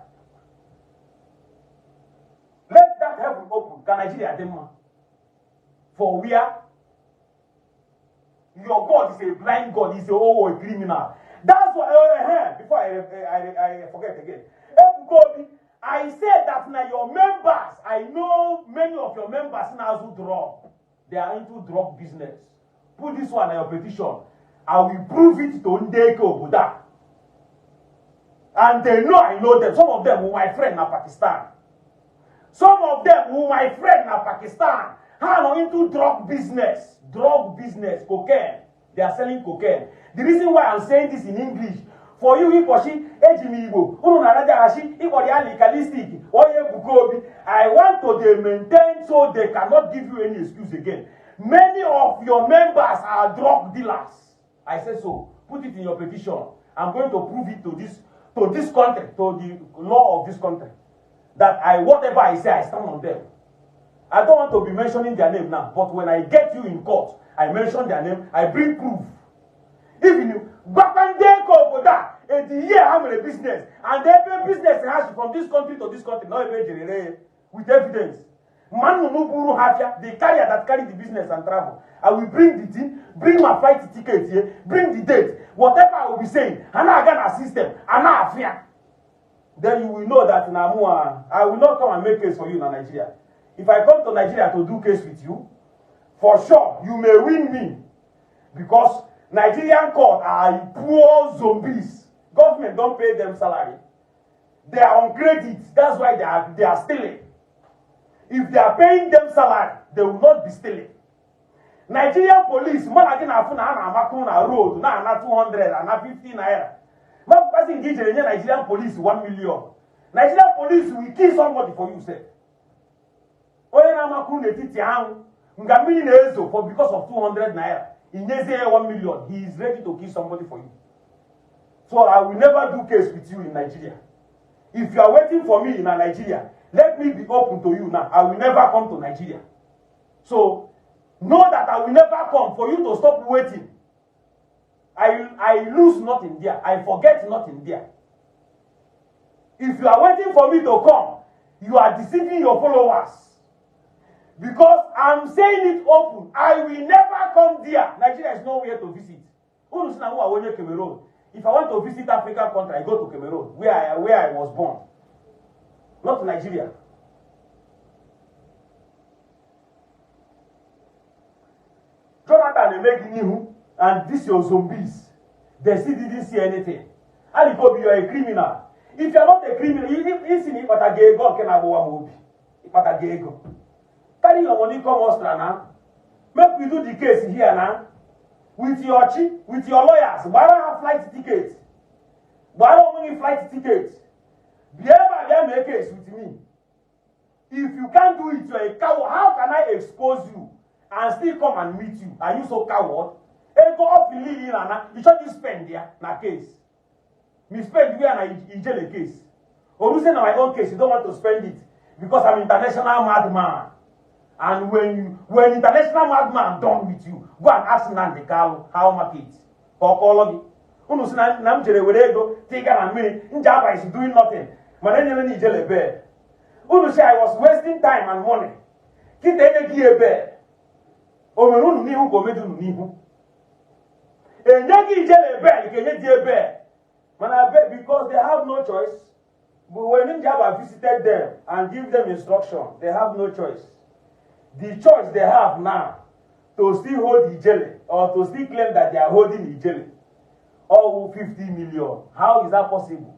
Let that heaven open ka Nigeria dị mma. For where your God is a blind God, is a, oh, a criminal. That's why, before I forget again, Ebuka Obi, I said that na your members, I know many of your members na-azụ drug. They are into drug business. Put this one on your petition. I will prove it to ndị eke obodo a. And they know I know them. Some of them were my friend na Pakistan. Some of them were my friend na Pakistan. Ha nọ into drug business, drug business, cocaine. They are selling cocaine. The reason why I'm saying this in English for you, ịkpọchi eji m Igbo unu na-arajaghachi ịkpọrọ ya legalistic onye Ebuka Obi. I want to dey maintain so they cannot give you any excuse again. Many of your members are drug dealers. I say so. Put it in your petition. I'm going to prove it to this country, to the law of this country, that I whatever I say, I stand on them. I don't want to be mentioning their name now, but when I get you in court, I mention their name, I bring proof. Even gwakwa ndị ego obodo a edi year ha nwere business and ebe business ha si from this country to this country na ebe ejiri ree with evidence. Ma nnụnụ buru ha afịa, the carrier that carry the business and travel, I will bring the thing, bring my flight ticket here, bring the date, whatever I will be saying, ha na-aga na system a na-afịa. Then you will know that na mụ, I will not come and make case for you na Nigeria. If I come to Nigeria to do case with you, for sure you may win me, because Nigerian court are poor zombies. Government don pay them salary. They are on credit. That's why they are stealing. If they are paying them salary, they will not be stealing. Nigerian police, mụ na gị na-afụ na ha na-amakụ na road na-ana 200, ana 50 naira. Mapụkwasị nke ijere nye Nigerian police 1 million. Nigerian police will kill somebody for you sef. Onye na-amakụ n'etiti anwụ nga mmiri na-ezo for because of 200 naira, inyezie ya 1 million, he is ready to kill somebody for you. So I will never do case with you in Nigeria. If you are waiting for me in Nigeria, let me be open to you now, I will never come to Nigeria. So know that I will never come, for you to stop waiting. I lose nothing there. I forget nothing there. If you are waiting for me to come, you are deceiving your followers, because I'm saying it open, I will never come there. Nigeria is nowhere to visit. Unu si na mụ onye Cameroon. If I want to visit African country, I go to Cameroon, where I was born, not Nigeria. Jonathan eme gị n'ihu and this your zombies, they still didn't see anything. Alikobi, you are a criminal. If you are not a criminal, isi na ịkpata gị ego nke na-agbụwa m obi, ịkpata gị ego, carry your money come Austria na make we do the case here na with your chi, with your lawyers. Gbara ha flight ticket, gbara onwe gị flight ticket, bịa ebe a bịa mee case with me. If you can't do it, you are a coward. How can I expose you and still come and meet you? Are you so coward? Ego offering niile ị na-ana, ị chọghị spend ya na case. Me spend ya na Ijele case. Oruzie na my own case, you don't want to spend it because I'm international madman. And when international madman done with you, go and ask Nnamdi Kanu how market. Ka ọ kọọlọ gị. Unu si na m jere were ego tiga na mmiri, Njaba is doing nothing. Mana enyere na Ijele bail. Unu si I was wasting time and money. Kịta enye gị ya bail. O mere unu n'ihu ka o meji unu n'ihu. Enye gị Ijele bail ka enye dị bail. Mana bail because they have no choice. But when Njaba visited them and give them instruction, they have no choice. The choice they have now to still hold Ijele or to still claim that they are holding Ijele, all 50 million. How is that possible?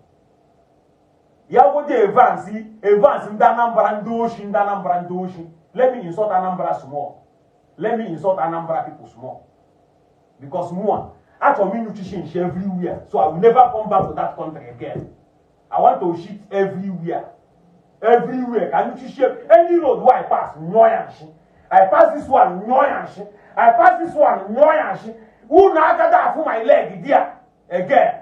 Ya go dey Evans, Evans ndị Anambra ndị oshi, ndị Anambra ndị oshi. Let me insult Anambra small. Let me insult Anambra people small. Because more, achọrọ m ịnyụchichi nshi everywhere, so I will never come back to that country again. I want to shit everywhere. Everywhere. Can you shit? Any road where I pass, nyụọ ya nshi. I pass this one, nyụọ ya nshi. I pass this one, nyụọ ya nshi. Unu agada afụ my leg there again.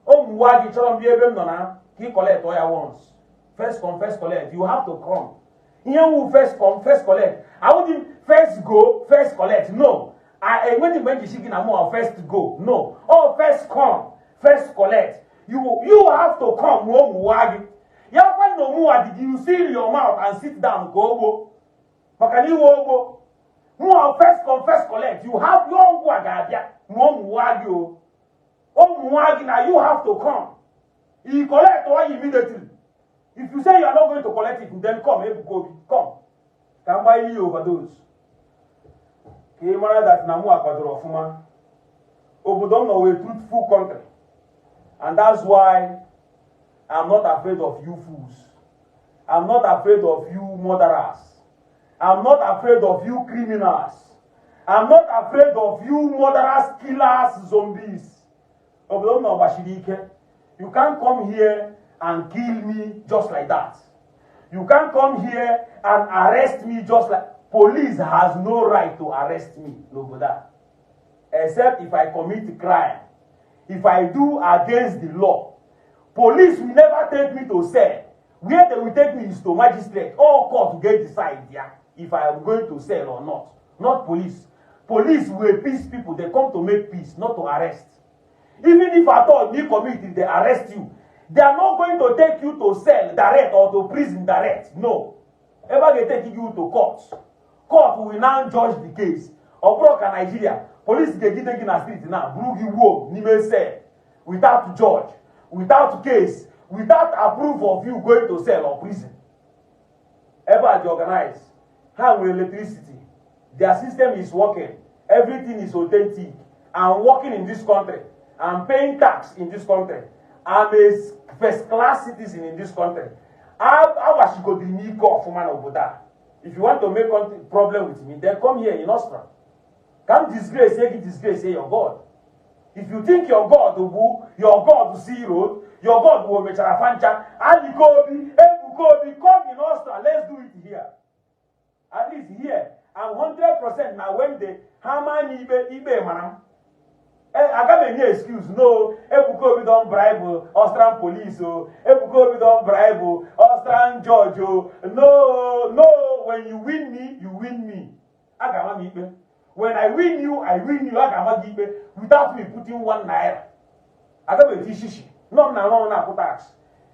Ụmụ gị chọrọ m bịa ebe m nọ na ka ị collect ya once. First come, first collect. You have to come. Ihe wu first come, first collect. Awụdị m first go, first collect. No. Enweghị mgbe m ji si gị na mụ first go. No. Oh, first come, first collect. You have to come ma ụmụnwa gị. Ya kwa na omuwa dị gị, you seal your mouth and sit down ka ogbo. Maka na iwe ogbo. Mụọ first come, first collect. You have your ngwa ga-abịa ma ụmụnwa gị o. Ụmụnwa gị na you have to come. You collect all immediately. If you say you are not going to collect it, then come, Ebuka Obi, come. Ka m gbaa iyi overdose. Ka ị mara that na mụ akwadoro ọfụma. Obodo m nọ wee truthful country. And that's why I'm not afraid of you fools. I'm not afraid of you murderers. I'm not afraid of you criminals. I'm not afraid of you murderers, killers, zombies. Obodo m nọ gbachiri ike. You can't come here and kill me just like that. You can't come here and arrest me just like. Police has no right to arrest me n'obodo a. Except if I commit crime. If I do against the law. Police will never take me to cell. Where they will take me is to magistrate or court to get decide there if I am going to cell or not. Not police. Police will peace people. They come to make peace, not to arrest. Even if at all you commit, they arrest you. They are not going to take you to cell direct or to prison direct. No. Ever they take you to court. Court will now judge the case. Ọ bụrụ ka Nigeria, police ga-egide gị na street na buru gị wuo n'ime cell without judge, without case, without approve of you going to cell or prison. Ebe a dị organize. Ha nwere electricity. Their system is working. Everything is authentic. I'm working in this country. I'm paying tax in this country. I'm a first class citizen in this country. Agbachigodiri m ike ọfụma n'obodo a. If you want to make problem with me, then come here in Austria. Come disgrace, gị disgrace your God. If you think your God bụ your God see road, your God bụ mechara fancha, Aliko Obi, Ebuka Obi, come in Austria, let's do it here. At least here, I'm 100% na when they hammer m ikpe, ikpe mara m. Aga m enye excuse, no, Ebuka Obi don bribe Austrian police o, Ebuka Obi don bribe Austrian judge o. No, no, when you win me, you win me. A ga-ama m ikpe. When I win you, I win you. A ga-ama gị ikpe without me putting ₦1. Aga m eti shishi. Nọ m na-arụ ọrụ na-akwụ tax.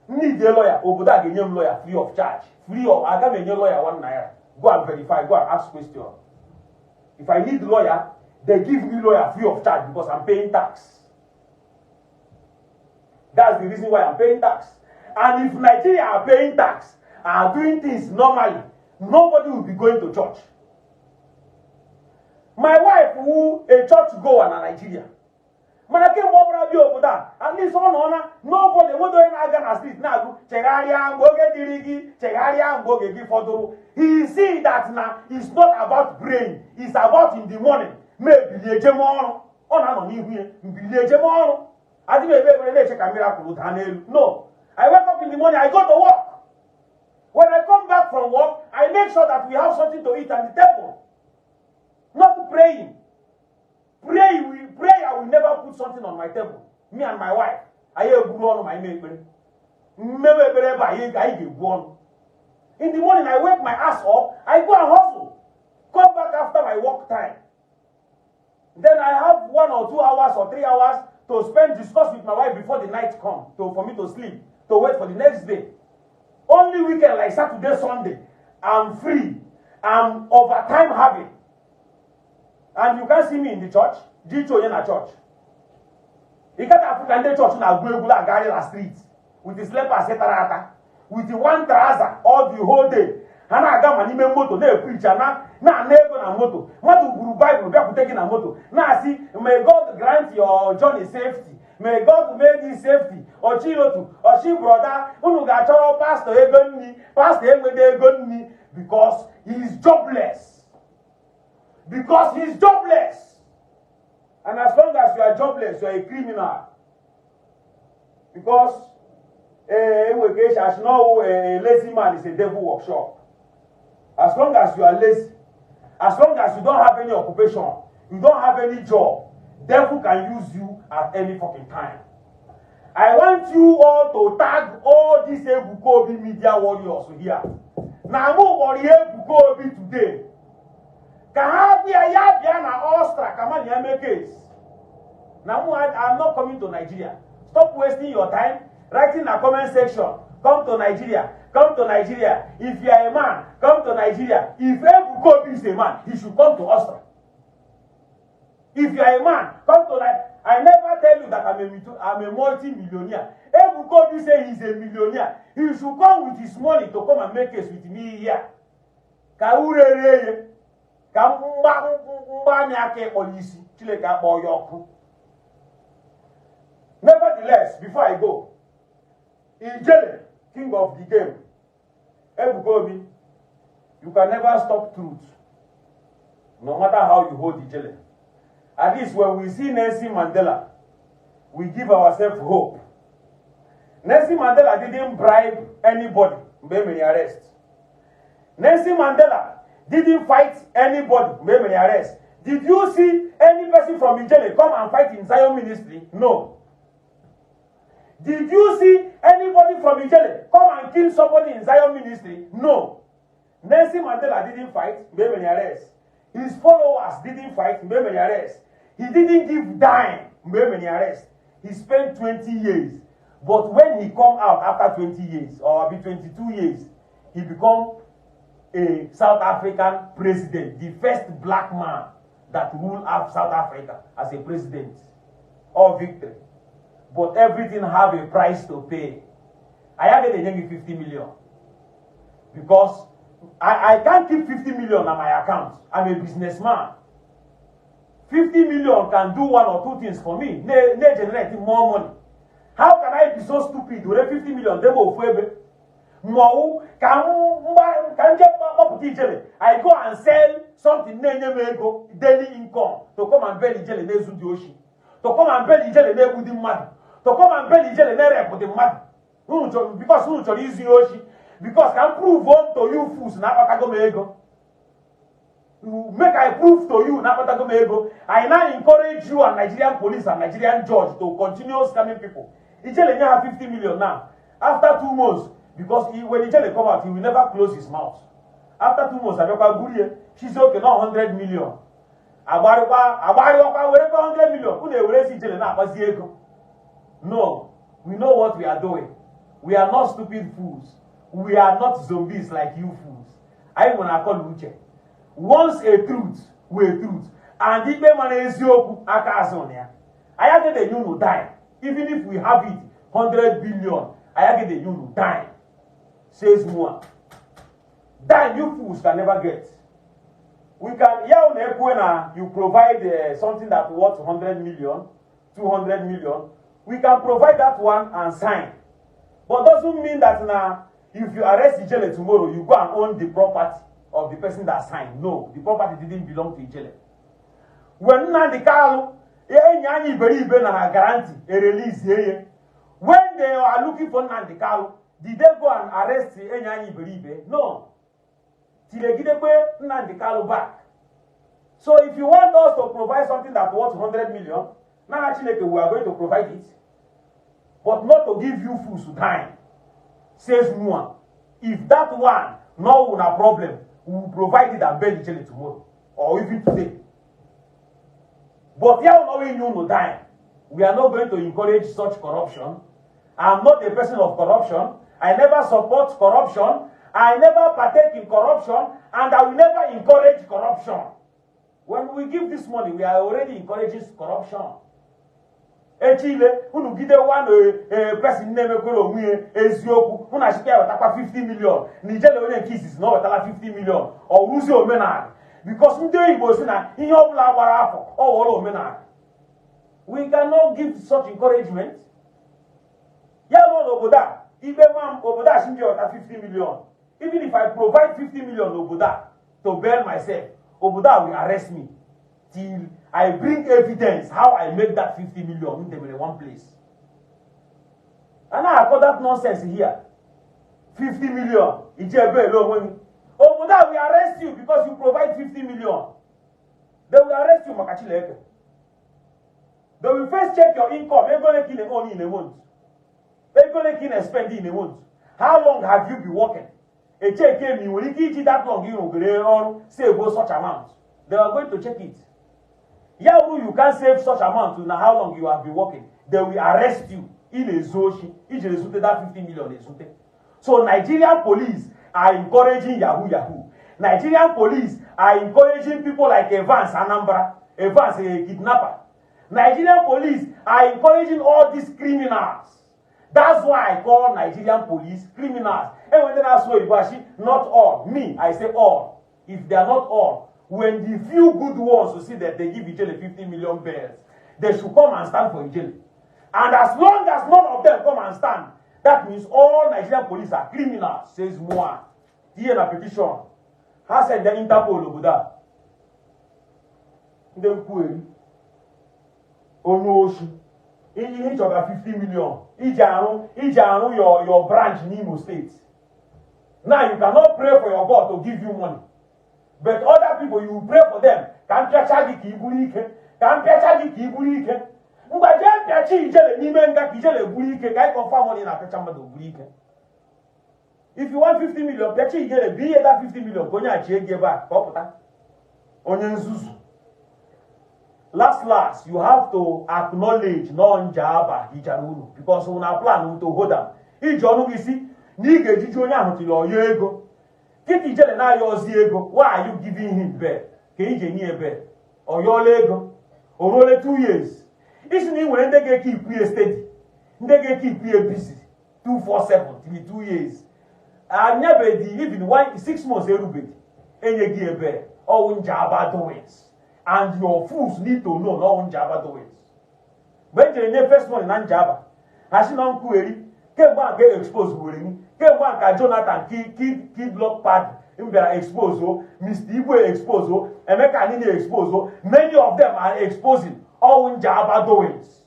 Ndị ide lawyer, obodo a ga-enye m lawyer free of charge. Free of, aga m enye lawyer ₦1. Go and verify, go and ask question. If I need lawyer, they give me lawyer free of charge because I'm paying tax. That's the reason why I'm paying tax. And if Nigeria are paying tax, are doing things normally, nobody will be going to church. My wife who a church goer na Nigeria. Mana kemgbe ọ bụla bịa obodo a, at least ọ nọ na nobody, enweghị onye na-aga na street na-agụ chegharịa mgbe oge dịrị gị, chegharịa mgbe oge gị fọdụrụ. He see that na it's not about praying, it's about in the morning ma ebilie jem ọrụ. Ọ na-anọ n'ihu ya mbilie jem ọrụ. Adị m ekpe ekpere na-eche ka miracle daa n'elu. No, I wake up in the morning, I go to work. When I come back from work, I make sure that we have something to eat at the table. Not praying. Praying. put something on my table, me and my wife, anyị eburu ọnụ ma anyị mee ekpere. Mmewe ekpere ebe anyị ga-ebu ọnụ. In the morning, I wake my ass up, I go and hustle, come back after my work time. Then I have 1 or 2 hours or 3 hours to spend, discuss with my wife before the night come to for me to sleep, to wait for the next day. Only weekend, like Saturday, Sunday, I'm free. I'm overtime having. And you can't see me in the church. Ji onye na church. Ị gaghị afụ ka ndị chọọchị na-agụ egwu na-agagharị na street with the slippers tara ata, with the one trouser all the whole day. Ha na-aga ma n'ime moto na-epreach, na na-ana ego na moto. Mmadụ buru Baịbụl bịakwute gị na moto na-asị, "May God grant your journey safety, may God make this safety." Ọchị otu ọchị, brother, unu ga-achọrọ pastọ ego nni. Pastọ enweghị ego nni because he is jobless, because he is jobless. And as long as you are jobless, you are a criminal, because enwe ka esi asị na a lazy man is a devil workshop. As long as you are lazy, as long as you don't have any occupation, you don't have any job, devil can use you at any fucking time. I want you all to tag all these Ebuka Obi media warriors here. Na mụ kpọrọ ihe Ebuka Obi today ka ha bịa, ya bịa na Austria ka ma na ya mee case. Na mụ, I'm not coming to Nigeria. Stop wasting your time writing na comment section, "Come to Nigeria, come to Nigeria. If you are a man, come to Nigeria." If Ebuka Obi is a man, he should come to Austria. If you are a man, come to Nigeria. I never tell you that I'm a multi-millionaire. Ebuka Obi say he's a millionaire. He should come with his money to come and make case with me here. Ka urere ye ka mgba mgba aka ịkpọ n'isi Chineke akpọ ya ọkụ. Nevertheless, before I go, Ijele, king of the game, Ebuka Obi, you can never stop truth, no matter how you hold Ijele. At least when we see Nelson Mandela, we give ourselves hope. Nelson Mandela didn't bribe anybody mgbe e mere arrest. Nelson Mandela didn't fight anybody mgbe e mere arrest. Did you see any person from Ijele come and fight in Zion Ministry? No. Did you see anybody from Ijele come and kill somebody in Zion Ministry? No. Nelson Mandela didn't fight mgbe e mere arrest. His followers didn't fight mgbe e mere arrest. He didn't give dime mgbe e mere arrest. He spent 20 years. But when he come out after 20 years or be 22 years, he become a South African president, the first black man that ruled out South Africa as a president. All victory. But everything have a price to pay. I have enye gị 50 million because I can't keep 50 million on my account. I'm a businessman. 50 million can do one or two things for me, na generate more money. How can I be so stupid were 50 million debe ofu ebe, ma ọwụ ka m mgba ka m jee kpọpụta Ijele? I go and sell something na-enye m ego, daily income, to come and bail Ijele na-ezu dị oshi, to come and bail Ijele na-egbu dị mmadụ, to come and bail Ijele na-erepụ dị mmadụ. Unu chọrọ, because unu chọrọ izu ya oshi, because ka m prove to you fools na akpatago m ego. Make I prove to you na akpatago m ego. I now encourage you and Nigerian police and Nigerian judge to continue scamming people. Ijele nye ha 50 million now. After 2 months, because when Ijele come out, he will never close his mouth. After 2 months, abịakwa burie chizi oke na 100 million, agbarịkwa agbarịọkwa werekwa 100 million. Unu ewerezi Ijele na-akpazi ego. No, we know what we are doing. We are not stupid fools. We are not zombies like you fools. Anyị nwere akọ na uche. Once a truth, we a truth, and ikpe mara eziokwu aka azụ na ya. Anyị agaghị enye unu dime. Even if we have it 100 billion, anyị agaghị enye unu dime. Says more dime you fools can never get. We can ya na ekwe na you provide something that worth 100 million, 200 million. We can provide that one and sign, but doesn't mean that na if you arrest Ijele tomorrow, you go and own the property of the person that signed. No, the property didn't belong to Ijele. When Nnamdi Kanu, enyi anyị iberibe na ha guarantee e release ye, when they are looking for Nnamdi Kanu, did they go and arrest enyi anyị iberibe? No. Tilegidekwe Nnamdi Kanu back. So if you want us to provide something that worth 100 million, N'aha Chineke, we are going to provide it, but not to give you fools time, says Noah. If that one no una problem, we will provide it and bail Ijele tomorrow or even today. But ya no inye unu dime, we are not going to encourage such corruption. I'm not a person of corruption. I never support corruption. I never partake in corruption, and I will never encourage corruption. When we give this money, we are already encouraging corruption. Echile unu gide one person na-emekwere onwe ya eziokwu, unu achịkwa ya wetakwa 50 million na Ijele onye nke izizi na ọ wetala 50 million, ọ rụzie omenala, because ndị oyibo si na ihe ọbụla gbara afọ, ọ ghọrọ omenala. We cannot give such encouragement. Ya nọ n'obodo a, ikpe ma m, obodo a si ndị weta 50 million. Even if I provide 50 million n'obodo a to bail myself, obodo a will arrest me till I bring evidence how I make that 50 million m debere one place. A na-akọ that nonsense here. 50 million iji ebe ele onwe gị, obodo a will arrest you because you provide 50 million. They will arrest you maka Chineke. They will first check your income. Ego ole ka ị na-earn in a month? Ego ole ka ị na-spend in a month? How long have you been working? Echeke ma ị nwere ike iji that long ị rụgere ọrụ save such amount. They are going to check it. Ya bụrụ you can save such amount na how long you have been working, they will arrest you. Ị na-ezu oshi iji ezute that 50 million ezute. So Nigerian police are encouraging yahoo yahoo. Nigerian police are encouraging people like Evans Anambra, Evans, a kidnapper. Nigerian police are encouraging all these criminals. That's why I call Nigerian police criminals. And when they ask oyibo, not all. Me, I say all. If they are not all, when the few good ones will see that they give Ijele 50 million bails, they should come and stand for Ijele. And as long as none of them come and stand, that means all Nigerian police are criminals, says Moa. Tinye na petition. Ha send the Interpol obodo a. Ndị nkwugheri. Onye oshi. Ihe ị chọga 50 million iji arụ your branch n'Imo State. Now you cannot pray for your God to give you money. But other people, you will pray for them. Ka m pịacha gị ka ị buru ike. Ka m pịacha gị ka ị buru ike. Ngwa, jee pịacha Ijele n'ime nga ka Ijele buru ike, ka anyị confirm money na-apịacha mmadụ buru ike. If you want 50 million, pịacha Ijele bụ ihe that 50 million ka onye achị ego ebe a ka ọ pụta. Onye nzuzu. Last last, you have to acknowledge na Njaba hichara unu because una plan to hold am. Iji ọnụ gị si na ị ga-ejiji onye ahụ tiri ọya ego. Kịta Ijele na-ayọ ozi ego, why are you giving him bail? Ka ije nye bail. Ọ yọọla ego. O ruole 2 years. Isi na ị nwere ndị ga-eke ikwu ya steady. Ndị ga-eke ikwu ya busy 247 till 2 years. Anyabedi even one 6 months erubedi. Enye gị ebe ọwụ Njaba doings. And your fools need to know na ọwụ Njaba doings. Mgbe e jere nye first money na Njaba, ha si na nkwugheri kemgbe a ka expose were m, kemgbe a ka Jonathan ki block party m bịara expose o, Mr. Igwe expose o, Emeka Anini expose o, many of them are exposing ọwụ Njaba doings.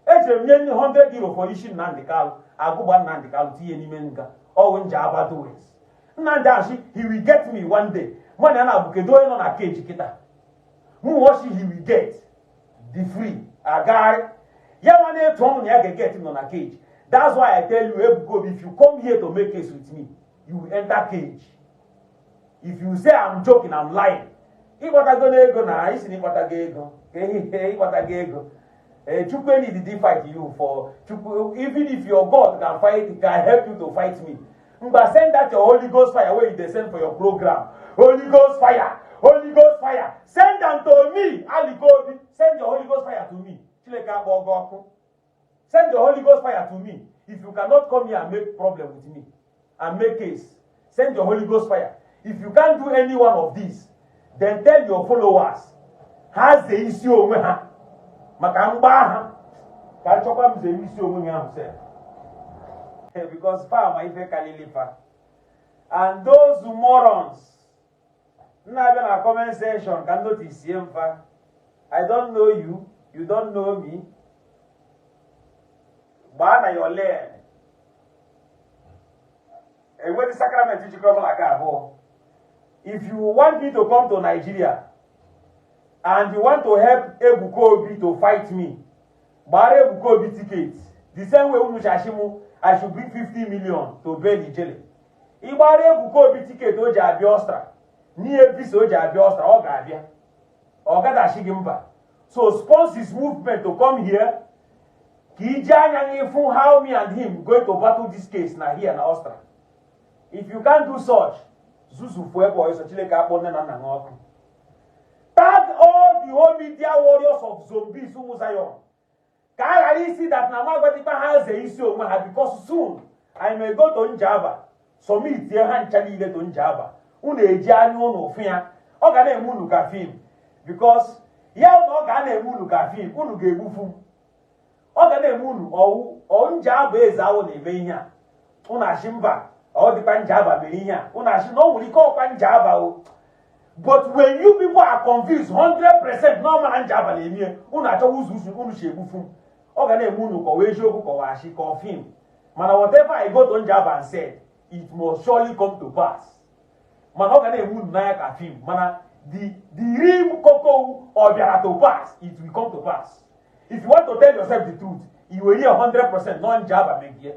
Ejere m nye €100 for isi Nnamdi Kanu, agụgba Nnamdi Kanu tinye n'ime nga, ọwụ Njaba doings. Nnamdi asị he will get me one day. Mmadụ ya na-abụ kedu onye nọ na cage kịta? Mụ wọchi he will get the free agagharị ya nwa na-etu ọnụ na ya ga-get nọ na cage. That's why I tell you, Ebuka Obi, if you come here to make case with me, you will enter cage. If you say I'm joking, I'm lying. Ịkpatago n'ego na isi na ịkpatago ego ka ihe ịkpatago ego. Eh, Chukwu need did fight you for Chukwu. Even if your God can fight, can help you to fight me. Mgba, send that your Holy Ghost fire wey you dey send for your program. Holy Ghost fire, Holy Ghost fire, send am to me. Alikobi, send your Holy Ghost fire to me. Chineke akpọ gị ọkụ. Send your Holy Ghost fire to me. If you cannot come here and make problem with me and make case, send your Holy Ghost fire. If you can't do any one of these, then tell your followers ha zee isi onwe ha maka mgba ha ka nchọkwa m zee isi onwe ha ahụ sef, because fa ma ife kalili fa. And those morons na-abịa na comment section ka notice mfa, I don't know you, you don't know me. Gbaa na your lane. Enweghị sacrament jikọrọ mụ na gị abụọ. If you want me to come to Nigeria, And you want to help Ebuka Obi to fight me, gbara Ebuka Obi ticket. The same way unu shashi mụ I should bring 50 million to bail Ijele, ịgbara Ebuka Obi ticket o ji abịa Ọstra, n'ihe visa o ji abịa Ọstra, ọ ga-abịa, ọ gadachi gị mba. So sponsor his movement to come here ka iji anya gị fụ how me and him going to battle this case na here na Ọstra. If you can't do such, zuzu fụ ebe ọsọ. Chineke akpọ nne na nna gị ọkụ. Tag all the whole media warriors of zombies, ụmụ Zion, ka a ghara isi that na magwadikpa ha ze isi onwe ha, because soon I may go to Njaba, submit ha ncha niile to Njaba. Unu eji anya unu fụ ya, ọ ga na-eme unu ka film, because ya na ọ ga na-eme unu ka film, unu ga-egbufu m. Ọ ga na-eme unu ọwụ ọ Njaba eze awụ na-eme ihe a, unu achị mba, ọ dịkwa Njaba mere ihe a, unu achị na ọ nwere ike ọkwa Njaba o. But when you people are confused 100% na ọ mara Njaba na-eme, unu achọwa ụzọ usu unu si egbufu m. Ọ ga na-eme unu ka ọ wee eziokwu, ka ọ washi ka ọ film. Mana whatever I go to Njaba and said, it must surely come to pass. Mana ọ ga na-eme unu n'anya ka film, mana the real koko, ọ bịara to pass, it will come to pass. If you want to tell yourself the truth, you will hear 100% na Njaba megie.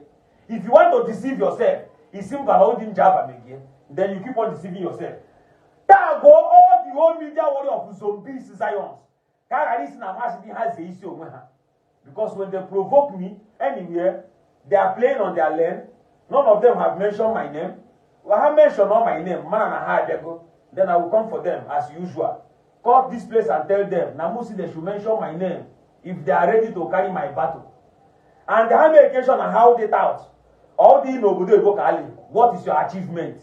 If you want to deceive yourself, isi mba na ụdị Njaba megie, then you keep on deceiving yourself. Tag all the whole media warrior of zombies, Zions, ka a ghara isi na amasị dị ha zee isi onwe ha, because when they provoke me anywhere, they are playing on their lane. None of them have mentioned my name. Well, ha mention all my name, mana na ha abịago, then I will come for them as usual. Cut this place and tell them na musi they should mention my name if they are ready to carry my battle. And ha make sure na how they out all dị n'obodo Igbo ka ali. What is your achievement?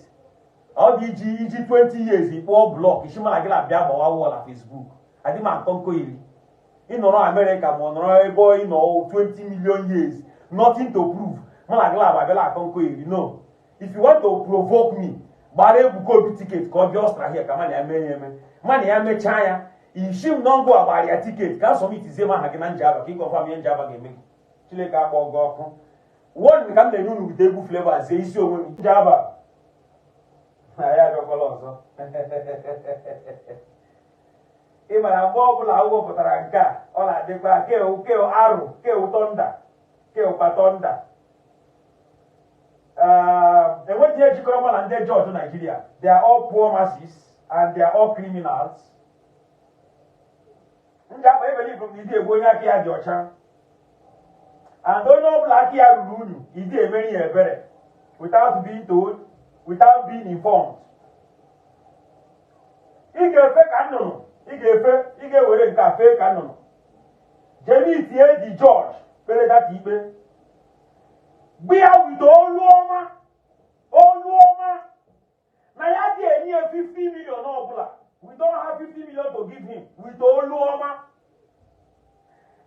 Ọ dị iji iji 20 years ikpọọ block isi mana gị na-abịa gbawa wall na Facebook. Adị ma nkọnkọ iri ịnọrọ Amerịka ma ọ nọrọ ebe ị nọ 20 million years, nothing to prove, mana gị na abịala akọnkọ iri. No, if you want to provoke me, gbara Ebuka Obi ticket ka ọ bịa Ọstra here, ka mana ya mee ya eme, mana ya mechaa ya, ishi m nọngụ agbara ya ticket ka submit m aha gị na Njaba ka ị confirm ihe Njaba ga-eme gị. Chineke akpọ gị ọkụ. Warning ka m na-enye unu wite egwu Flavour zie isi onwe m. Njaba na ya abịakwala ọzọ. Ị mara mgbe ọbụla agwọ pụtara nke a, ọ na-adịkwa keo keo arụ keo thunder keokwa thunder. Enweghị ihe jikọrọ mụ na ndị jọji Naijiria. They are all poor masses and they are all criminals. Njaba, e believe m na ịdị egbu onye aka ya dị ọcha, and onye ọbụla aka ya ruru unyu, ịdị emeri ya ebere without being told, without being informed. Ị ga-efe ka nnụnụ, ị ga-efe, ị ga-ewere nke a fee ka nnụnụ jee itinye the judge kpere data ikpe gbi ya with olu ọma, olu ọma na ya dị enye ya 50 million ọbụla. We don't have 50 million to give him, with olu ọma.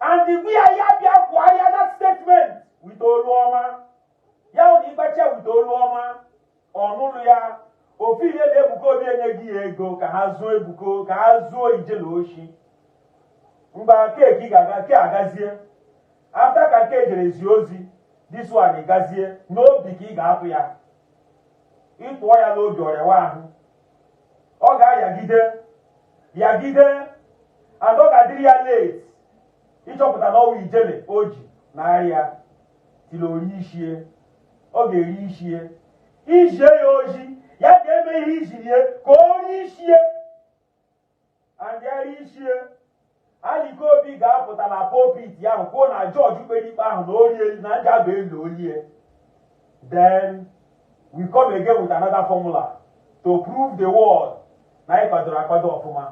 And the gbi ya, ya bịa kwugharịa that statement with olu ọma ya hụ na ịgbacha with olu ọma ọnụlụ ya ofu ihe na Ebuka Obi enyeghị ya ego ka ha zuo Ebuka, ka ha zuo Ijele oshi. Mgbe keeki ga-aga ke agazie, after ka nke jere zie ozi, this one gazie n'obi ka ị ga-atụ ya, ịtụọ ya n'obi, ọrịawa ahụ ọ ga-ayagide yagide, and ọ ga-adịrị ya late ịchọpụta na ọnwa Ijele o ji narịa tiri ori ishie, ọ ga-eri ishie ijie ya oji ya ga-eme ihe ijirie ka o rie ishie, and ya rie ishie. Alike Obi ga-apụta na pulpit ahụ kwuo na jọji kpere ikpe ahụ na orie na Njaba elu olie. Then we come again with another formula to prove the world na anyị kwadoro akwado ọfụma.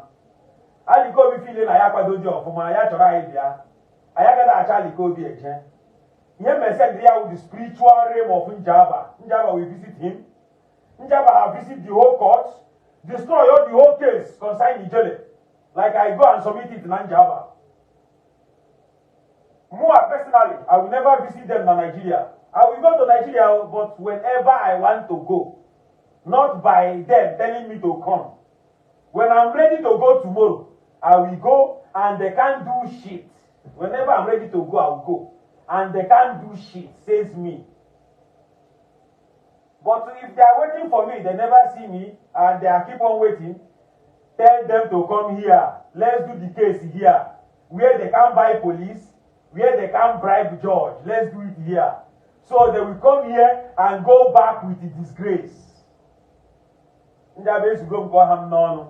Alike Obi feel na ya akwado dị ọfụma, ya chọrọ anyị bịa, anyị agaghị achọ Alike Obi eje. Ihe mesendị ya with the spiritual realm of Njaba. Njaba will visit him. Njaba have visit the whole court, destroy all the whole case concerning Ijele, like I go and submit it na Njaba. Mụa personally, I will never visit them na Nigeria. I will go to Nigeria, but whenever I want to go, not by them telling me to come. When I'm ready to go tomorrow, I will go, and they can't do shit. Whenever I'm ready to go, I will go, and they can't do shit, says me. But if they are waiting for me, they never see me, and they are keep on waiting. Tell them to come here. Let's do the case here. Where they can buy police, where they can bribe judge. Let's do it here. So they will come here and go back with the disgrace. Ndị abịa ezugo m ka ọha m n'ọnụ.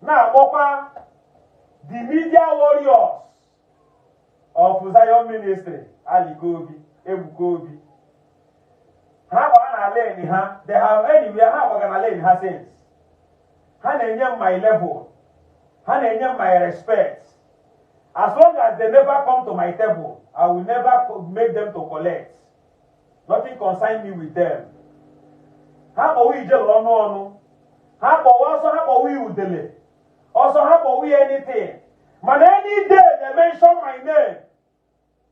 Na-akpọkwa the media warriors of Zion Ministry, Aliko Obi, Ebuka Obi. Ha gbaa na lane ha, they have anywhere ha gbaga na lane ha since. Ha na-enye m my level. Ha na-enye m my respect. As long as they never come to my table, I will never make them to collect. Nothing concern me with them. Ha kpọwa ijele ọnụ ọnụ. Ha kpọwa ọsọ, ha kpọwa udele. Ọsọ ha kpọwa anything. Mana any day they mention my name,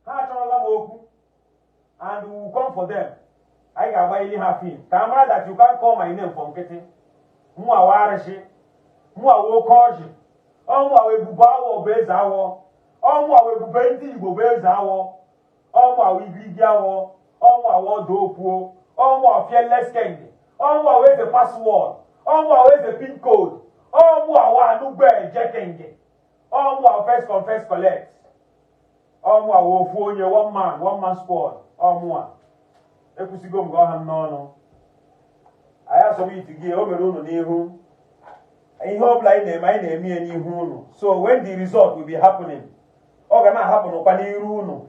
ha achọrọla m okwu. And we will come for them. Anyị ga-agba ili ha film. Ka a mara that you can't call my name for nkịtị. Mụ awa arịsị. Mụ awa oke ọjị. Ọmụ awa ebube awọ bụ eze awọ. Ọmụ awa ebube ndị Igbo bụ eze awọ. Ọmụ awa igirigi awọ. Ọmụ awa ọdụ okwuo. Ọmụ awa fearless king. Ọmụ awa eze password. Ọmụ awa eze pin code. Ọmụ awa anugbe eje king. Ọmụ awa first confess collect. Ọmụ awa ofu onye, one man, one man squad. Ọmụ a. Ekwusigo m ka ọha m n'ọnụ. Anyị asọmpi gị o mere unu n'ihu. Ihe ọbụla anyị na-eme, anyị na-eme ya n'ihu unu. So when the result will be happening, ọ ga na-ahapụnụkwa n'iru unu,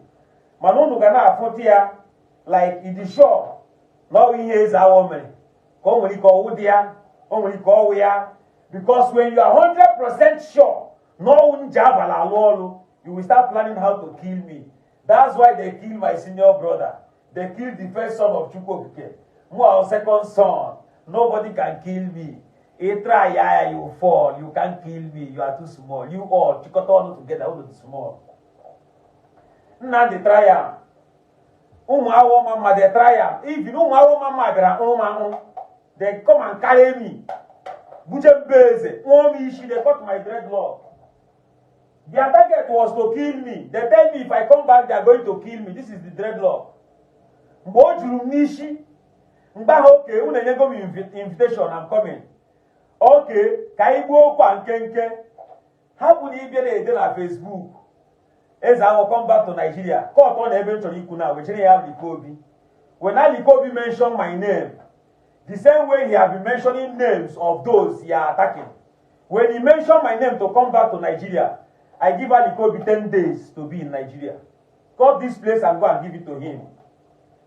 mana unu ga na-afụta ya like it is sure na ọ bụ ihe eze awọ mere ka o nwere ike ọwụ dị ya, o nwere ike ọwụ ya, because when you are 100% sure na ọwụ nje abalị alụ ọlụ, you will start planning how to kill me. That's why they kill my senior brother. They kill the first son of Chukwu Okike. Mụ our second son, nobody can kill me. Ị try ya, you fall. You can't kill me. You are too small. You all chịkọta ọnụ together, unu dị small. Nnamdi try am, ụmụ awọ mama they try am. Even ụmụ awọ mama bịara ụmụ ahụ, they come and carry me buje mbe eze kpụọ m isi. They cut my dreadlock. Their target was to kill me. They tell me if I come back, they are going to kill me. This is the dreadlock. Mgbe o juru m n'isi mgbe ahụ, oke unu enyego m invitation, I'm coming. Oke ka anyị gbuo okwu a nkenke, hapụ na ịbịa na-ede na Facebook, "Eze Awọ come back to Nigeria." Court ọ na ebe m chọrọ ikwu na wechere ya Aliko Obi. When Aliko Obi mention my name, the same way he have been mentioning names of those he are attacking, when he mention my name to come back to Nigeria, I give Aliko Obi 10 days to be in Nigeria. Cut this place and go and give it to him.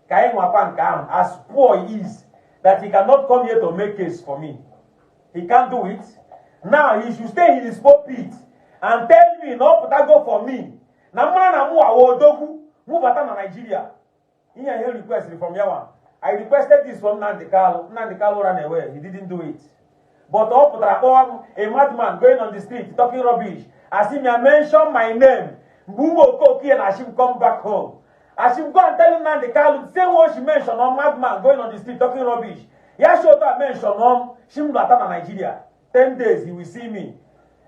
Ka anyị nwakwa nke ahụ. As poor he is that he cannot come here to make case for me, he can't do it. Now he should stay in his pulpit and tell me na ọ pụtago for me na mmara na mụ awa odogwu mụ bata na Nigeria. Ihe request from yawa, I requested this from Nnamdi Kanu. Nnamdi Kanu ran away. He didn't do it. But ọ pụtara kpọwa m a madman going on the street talking rubbish. Asị m ya mention my name mgbe ụmụ okooko ya na asị m come back home. Asị m go and tell Nnamdi Kanu the same way she mention on madman going on the street talking rubbish. Ya shi otu a mention on shi m lata na Nigeria, 10 days he will see me.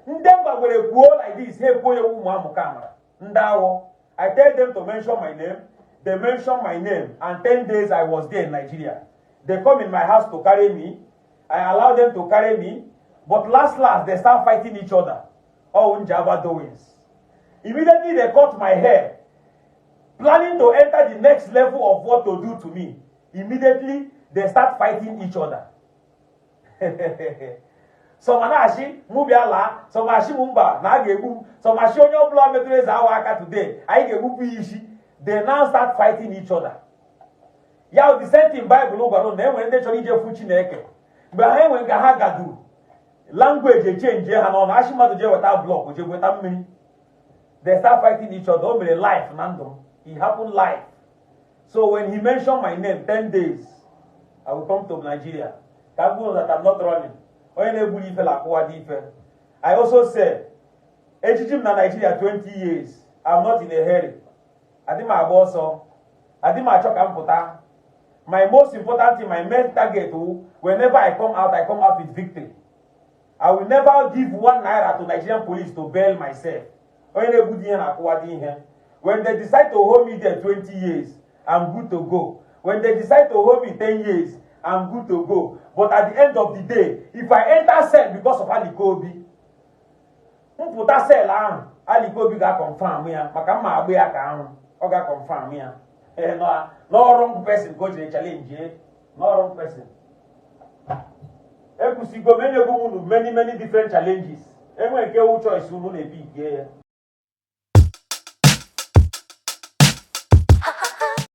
Ndị mgbagwere kwuo like this, ha ekwuo ya. Ụmụ amụka amara ndị awọ, I tell them to mention my name. They mention my name and 10 days I was there in Nigeria. They come in my house to carry me. I allow them to carry me, but last last they start fighting each other. All Njaba doings. Immediately they cut my hair, planning to enter the next level of what to do to me. Immediately they start fighting each other. Some na-achị mụ bịa laa, some achị m mba na a ga-egbu m, some achị onye ọbụla metụrụ eze awa aka today, anyị ga-egbupụ ya isi. They now start fighting each other. Ya the same thing Bible gwara unu na enwere ndị chọrọ ije fụ Chineke. Mgbe ha enwe nga ha gaduru, language echenjie ha n'ọnụ, achị mmadụ jee weta block, jee weta mmiri. They start fighting each other. O mere life na ndụ m. It happened life. So when he mentioned my name, 10 days I will come to Nigeria. Ka m gwuru that I'm not running. Onye na-egburu ife na akwụwa dị ife. I also said ejiji m na Nigeria 20 years. I'm not in a hurry. Adị m agba ọsọ, adị m achọ ka m pụta. My most important thing, my main target wụ, whenever I come out, I come out with victory. I will never give ₦1 to Nigerian police to bail myself. Onye na-egbu dị ihe na-akwụwa dị ihe. When they decide to hold me there 20 years, I'm good to go. When they decide to hold me 10 years, I'm good to go. But at the end of the day, if I enter cell because of Alike Obi, mpụta cell ahụ, Alike Obi ga-aconfirm ya, maka mma agba ya ka ahụ ọ ga-aconfirm ya. Ee, na wrong person ka o jiri challenge, na wrong person. Ekwusigo m, enyego m unu many, many different challenges. Enwe nke wu choice unu na-epikie ya.